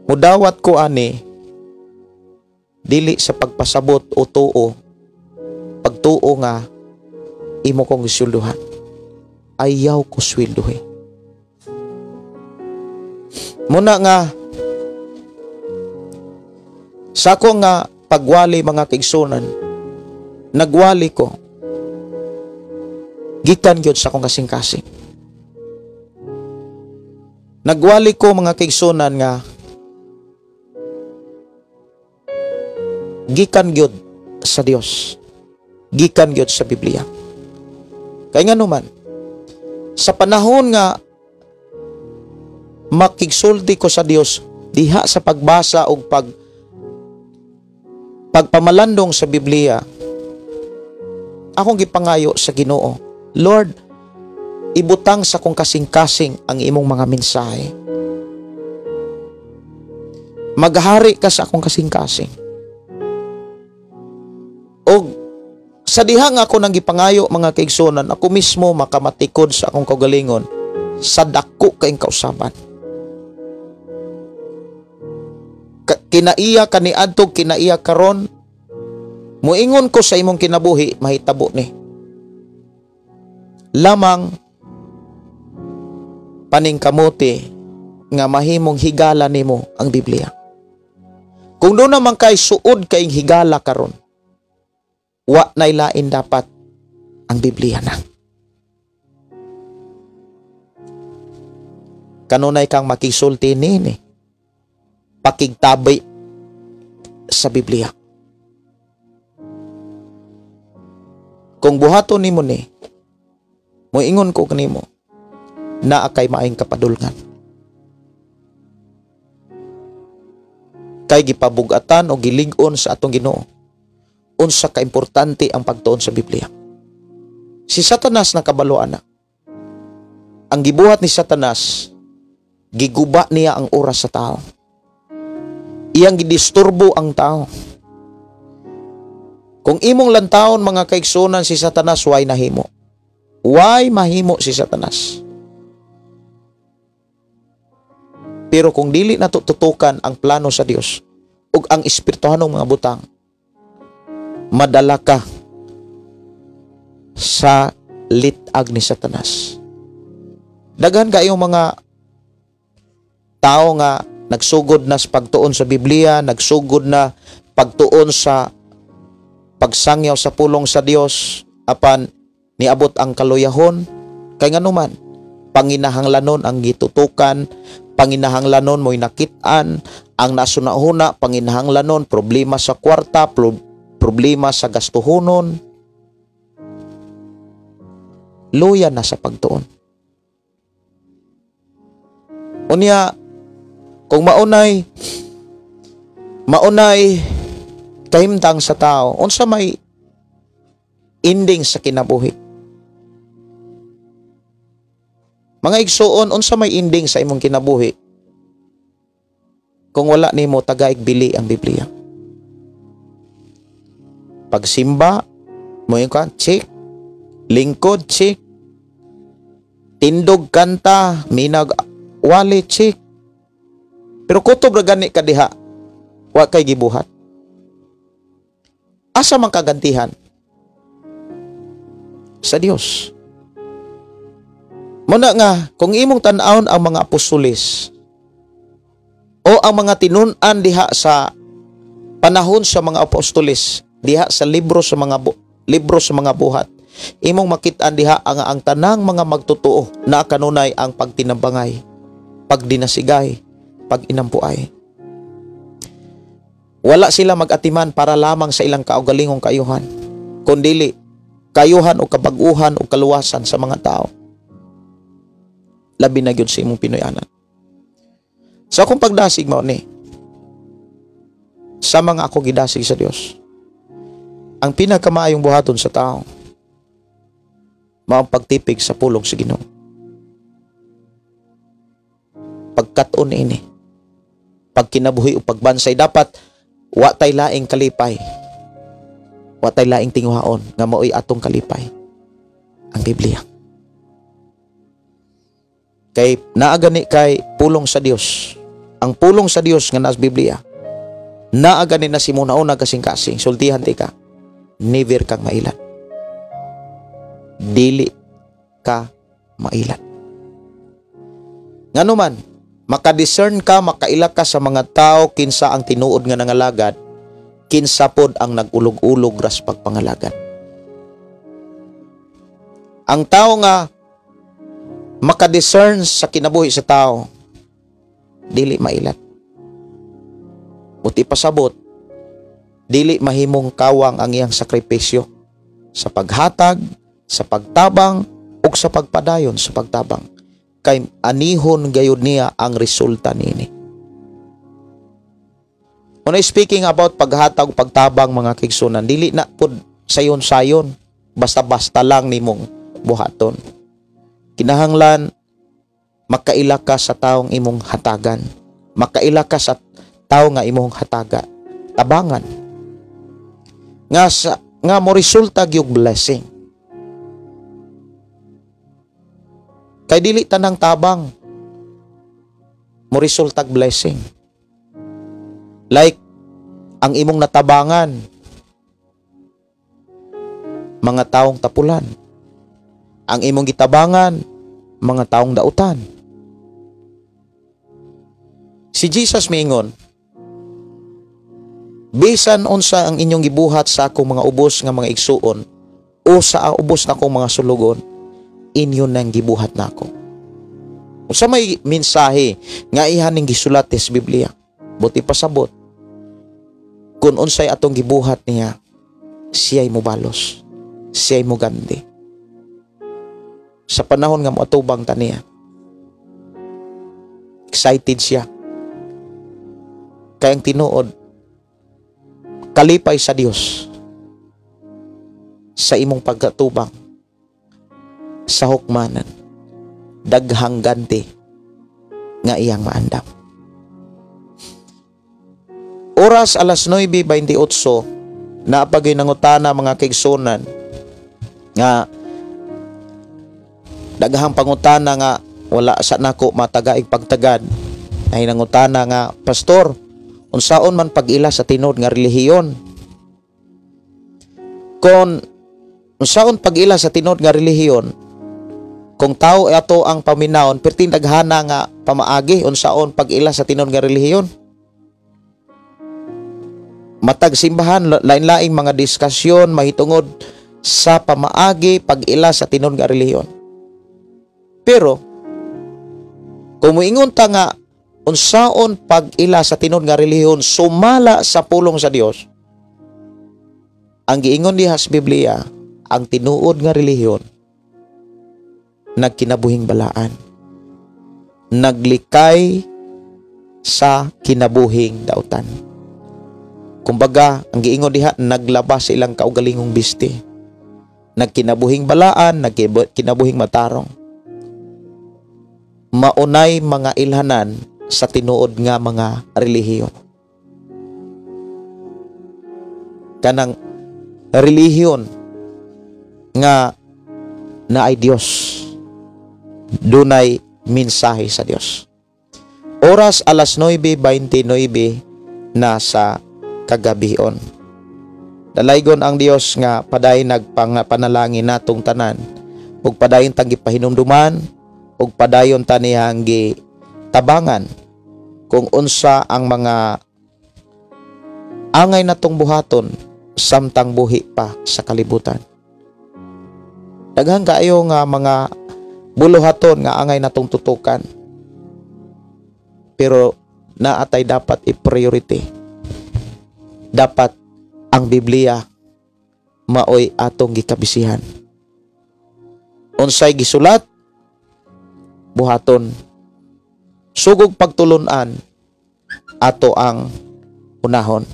Mudawat ko ani dili sa pagpasabot o tuo, pagtuo nga imo kong gisweldohan. Ayaw ko sweldohe. Muna nga sa ako nga pagwali mga kaigsunan, nagwali ko gikan gyud sa akong kasing-kasing. Nagwali ko mga kaigsunan nga gikan gyud sa Dios, gikan gyud sa Biblia. Kay ngano man sa panahon nga makigsulti ko sa Dios diha sa pagbasa og pagpamalandong sa Biblia, akong gipangayo sa Ginoo, Lord, ibutang sa akong kasing-kasing ang imong mga mensahe. Maghari ka sa akong kasing-kasing. Og sa diha nga ako nang gipangayo mga kaigsunan, ako mismo makamatikod sa akong kaugalingon sa dako kaing kausaban. Kinaiya kaniadto, kinaiya karon, muingon ko sa imong kinabuhi, mahitabo ni. Lamang paningkamuti nga mahimong higala nimo ang Biblia. Kung doon naman kay suod kaing higala karon, wa nay lain dapat ang Biblia na. Kanunay kang makisulti nini, pakigtabay sa Biblia. Kung buhaton nimo ni, moingon ko kanimo, naa kay maayong kapadulngan. Kay gipabugatan o gilig-on sa atong Ginoo unsa ka importante ang pagtuon sa Biblia. Si Satanas nakabalo ana. Ang gibuhat ni Satanas, giguba niya ang oras sa tao. Iyang gidisturbo ang tao. Kung imong lantawon mga kaigsunan si Satanas, why nahimo? Why mahimo si Satanas? Pero kung dili nato tutukan ang plano sa Dios ug ang espirituhanong mga butang, madala ka sa litag ni Satanas. Daghan kayong mga tao nga nagsugod na sa pagtuon sa Biblia, nagsugod na pagtuon sa pagsangyaw sa pulong sa Dios, apan niabot ang kaluyahon. Kay nganuman, panginahanglanon ang gitutukan, panginahanglanon mo'y nakit-an, ang nasunahuna, panginahanglanon, problema sa kwarta, problema sa gastuhonon. Luya na sa pagtuon. Unya, kung maunay kahimtang sa tao, unsa may ending sa kinabuhi? Mga igsuon, unsa may ending sa imong kinabuhi kung wala nimo tagaig bili ang Biblia? Pagsimba, mo ka, check. Lingkod, check. Tindog kanta, minag wali, check. Pero kutob ra gani ka diha, wa kay gibuhat. Asa man kagantihan? Sa Dios. Muna nga, kung imong tan-awon ang mga apostoles o ang mga tinun-an diha sa panahon sa mga apostoles, diha sa libro sa mga buhat, imong makit-an diha ang tanang mga magtotoo na kanunay ang pagtinabangay, pagdinasigay, paginampuay. Wala sila magatiman para lamang sa ilang kaugalingong kayuhan, kundili kayuhan o kabag-uhan o kaluwasan sa mga tao. Labi na gyud sa imong Pinoyanan. Sa akong pagdasig mao ni, sa mga ako gidasig sa Dios, ang pinakamaayong buhaton sa tao mao ang pagtipig sa pulong sa Ginoo. Pagkat-on ini, pagkinabuhi o pagbansay, dapat wa tay laing kalipay, wa tay laing tinguhaon nga maoy atong kalipay, ang Biblia. Kay naagani kay pulong sa Dios. Ang pulong sa Dios nga nasa Biblia, naagani na simuna-una kasing-kasing, sultihan ti ka, never kang mailan. Dili ka mailan. Nganuman, makadiscern ka, makaila ka sa mga tao kinsa ang tinuod nga nangalagad, kinsa pod ang nagulog-ulog ras pagpangalagad. Ang tao nga makadiscern sa kinabuhi sa tao, dili mailat. Buti pasabot, dili mahimong kawang ang iyang sakripisyo sa paghatag, sa pagtabang, ug sa pagpadayon sa pagtabang. Kay anihon gayud niya ang resulta niini. When speaking about paghatag, pagtabang, mga kigsunan, dili na pud sayon-sayon, basta-basta lang nimong buhaton. Kinahanglan makaila ka sa taong imong hatagan, makaila ka sa tao nga imong hataga, tabangan. Nga mo resulta gyud blessing. Kay dili tanang tabang mo resultag blessing. Like ang imong natabangan, mga taong tapulan. Ang imong gitabangan, mga taong dautan. Si Jesus miingon, bisan unsa ang inyong gibuhat sa akong mga ubos nga mga igsuon o sa ubos na akong mga sulugon, inyo nang gibuhat nako. Unsa may mensahe nga ihaning gisulat sa Biblia? Buti pasabot, Kung unsay atong gibuhat niya, siya'y mubalos, siya'y mugandi. Sa panahon nga moatubang ta niya, excited siya. Kay ang tinuod, kalipay sa Dios sa imong pagkatubang sa hukmanan, daghang ganti nga iyang maandam. Oras alas 9:28, naapagay nangutana, mga kaigsunan, nga daghang pangutana nga wala sa nako matagaig pagtagad, ay nangutana nga, "Pastor, unsaon man pag-ila sa tinuod nga relihiyon?" Kon unsaon pag-ila sa tinuod nga relihiyon, kung tao ato ang paminawon, perting daghana nga pamaagi unsaon pag-ila sa tinuod nga relihiyon. Matag simbahan, lain-laing mga diskusyon mahitungod sa pamaagi pag-ila sa tinuod nga relihiyon. Pero kung moingon ta nga unsaon pag-ila sa tinuod nga relihiyon sumala sa pulong sa Dios, ang giingon diha sa Biblia, ang tinuod nga relihiyon nagkinabuhing balaan, naglikay sa kinabuhing dautan. Kumbaga, ang giingon diha, naglabas sa ilang kaugalingong bisti. Nagkinabuhing balaan, nagkinabuhing matarong. Maunay mga ilhanan sa tinuod nga mga relihiyon. Kanang relihiyon nga naay Dios, dunay mensahe sa Dios. Oras alas 9:29 na sa kagabion. Dalaygon ang Dios nga paday nagpanalangin natong tanan, ug padayon tang gipahinumduman, ug padayon ta niyang gitabangan kung unsa ang mga angay natong buhaton samtang buhi pa sa kalibutan. Daghan kaayo nga mga buluhaton nga angay natong tutukan, pero naatay dapat i-priority. Dapat ang Biblia maoy atong gikabisihan. Unsay gisulat, buhaton. Sugog pagtulunan, ato ang unahon.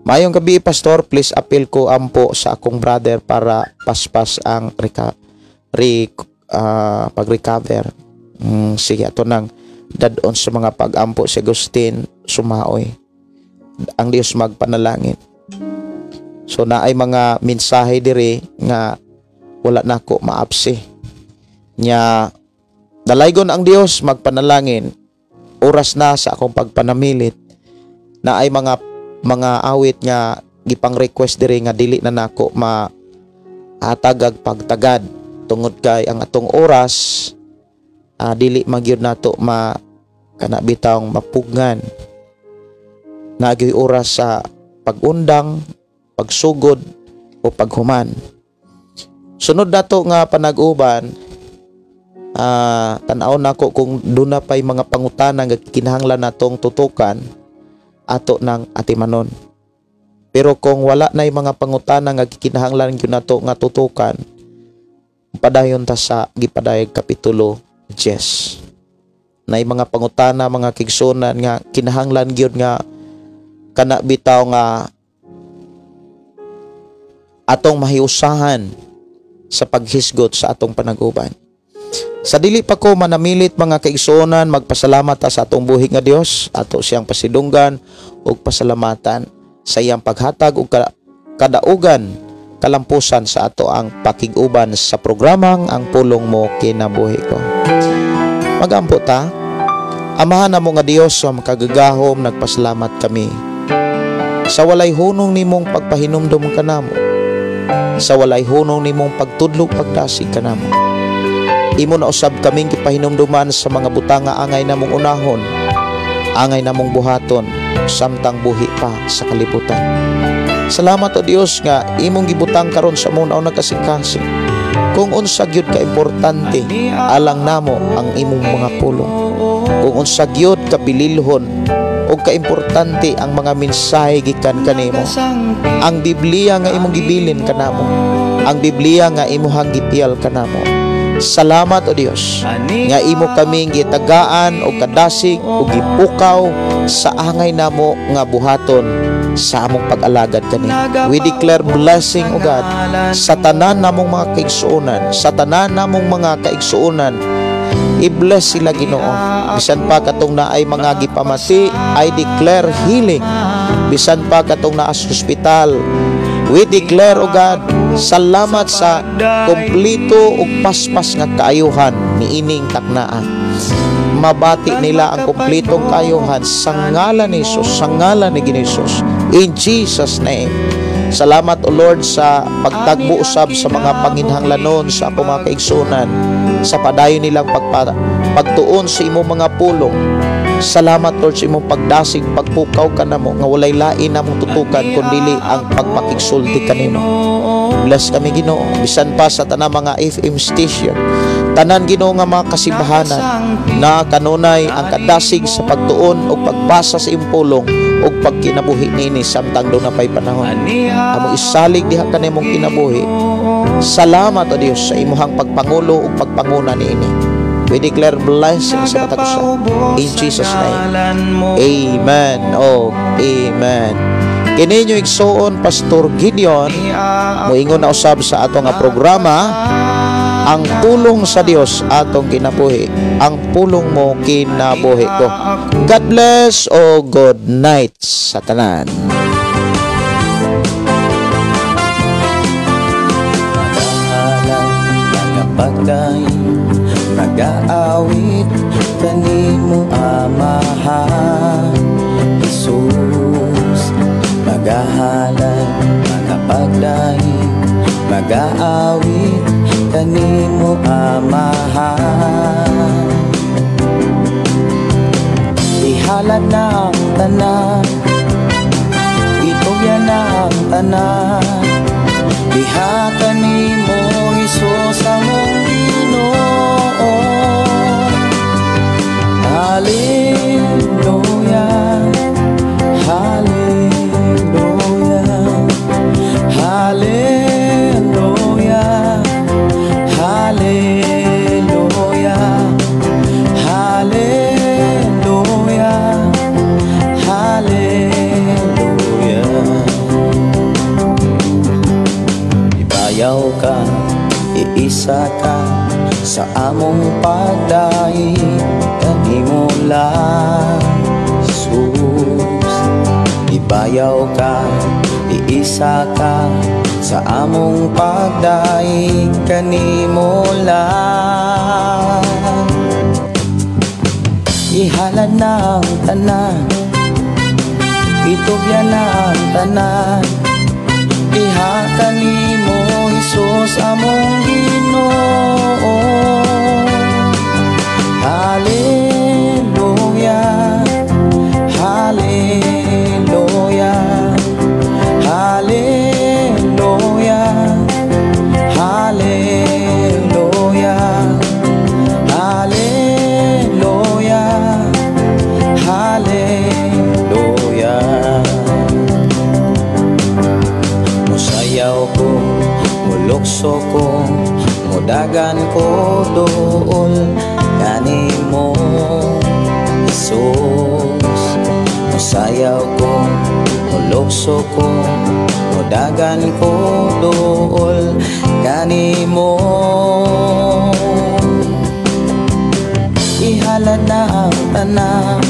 Mayong gabi, Pastor, please appeal ko ampo sa akong brother para paspas ang pag-recover. Sige, ato nang dadon sa mga pag-ampo si Agustin Sumaoy. Ang Dios magpanalangin. So naay mga mensahe diri nga wala nako maapsi. Nya dalaygon ang Dios magpanalangin. Oras na sa akong pagpanamilit. Naay mga awit nga gipang request diri nga dili na nako mahatagag pagtagad tungod kay ang atong oras dili magyud nato ma kana bitawng mapugngan. Naagyoy oras sa pag-undang, pagsugod o paghuman. Sunod nato nga panag-uban, tan-aw nako kung duna pay mga pangutana nga kinahanglan natong tutukan ato ng atimanon. Pero kung wala na'y mga pangutana nga kinahanglan gyud nato nga tutukan, padayon ta sa gipadayag kapitulo 10. Nay mga pangutana, mga kigsunan, nga kinahanglan gyud nga kana bitaw nga atong mahiusahan sa paghisgot sa atong panaguban. Sa dili pa ko manamilit, mga kaigsuonan, magpasalamat ta sa atong buhi nga Dios, ato siyang pasidunggan ug pasalamatan sa iyang paghatag ug kadaugan kalampusan sa ato ang pakig-uban sa programang Ang Pulong Mo Kinabuhi Ko. Magampo ta. Amahan namo nga Dios sa makagagahom, nagpasalamat kami sa walay hunong nimong pagpahinumdum kanamo, sa walay hunong nimong pagtudlo pagdasig kanamo. Imo na usab kaming gipahinumduman sa mga butang nga angay namong unahon, angay namong buhaton samtang buhi pa sa kalibutan. Salamat o Dios nga imong gibutang karon sa among naunang kasing-kasing kung unsa gyud ka importante alang namo ang imong mga pulong, kung unsa gyud ka bililhon Ug kaimportante ang mga mensahe gikan kanimo. Ang Biblia nga imong gibilin kanamo. Ang Biblia nga imuhang gipiyal kanamo. Salamat, O Dios, nga imo kaming gitagaan og kadasig ug gipukaw sa angay namo nga buhaton sa among pag-alagad kanimo. We declare blessing, O God, sa tanan namong mga kaigsuonan, sa tanan namong mga kaigsuonan. I-bless sila, Ginoo. Bisan pa katong naay mga gipamati, I declare healing. Bisan pa katong naa sa ospital, we declare, O God, salamat sa kompleto ug paspas nga kaayuhan niining taknaa. Mabati nila ang kompletong kaayuhan sa ngalan ni Jesus, sa ngalan ni Ginoo. In Jesus' name. Salamat, O Lord, sa pagtagbo usab sa mga panginhanglanon sa akong mga kaigsunan sa padayon nilang pagtuon sa imong mga pulong. Salamat, Lord, sa imong pagdasig, pagpukaw kanamo nga walay lain namong tutukan kundili ang pagpakigsulti kanimo. Bless kami, Ginoo, bisan pa sa tanang mga FM station. Tanan, Ginoo, nga mga kasimbahanan na kanunay ang kadasig sa pagtuon o pagbasa sa imong pulong ug pagkinabuhi niini samtang duna pay panahon. Among isalig diha kanimong kinabuhi. Salamat, O Dios, sa imuhang pagpangulo ug pagpanguna niini. We declare blessing sa matag usa. In Jesus' name. Amen. Oh, amen. Kini inyong igsuon, Pastor Gideon, moingon na usab sa ato nga programa, Ang Pulong sa Dios Atong Kinabuhi. Ang pulong mo, kinabuhi ko. God bless o good night sa tanan. Magahalad, magapagdaig, magaawit kanimo, Amahan Jesus. Magahalad, magapagdaig, magaawit kanimo, Amahan. Ihalad na ang tanan, itugyan na ang tanan diha kanimo, Hesus, among Ginoo. Hallelujah, hallelujah, hallelujah, hallelujah, hallelujah, hallelujah. Ibayaw ka, iisa ka sa among pagdaig kanimo lang, Jesus. Ibayaw ka, iisa ka sa among pagdaig kanimo lang. Ihalad na ang tanan, itugyan na ang tanan diha kanimo, Hesus, among Ginoo. Hallelujah, hallelujah, hallelujah, hallelujah, hallelujah, hallelujah. Musayaw ko, mulukso ko, mudagan ko dool kanimo, Jesus. Musayaw ko, mulukso ko, mudagan ko dool kanimo. Ihalad na ang tanan.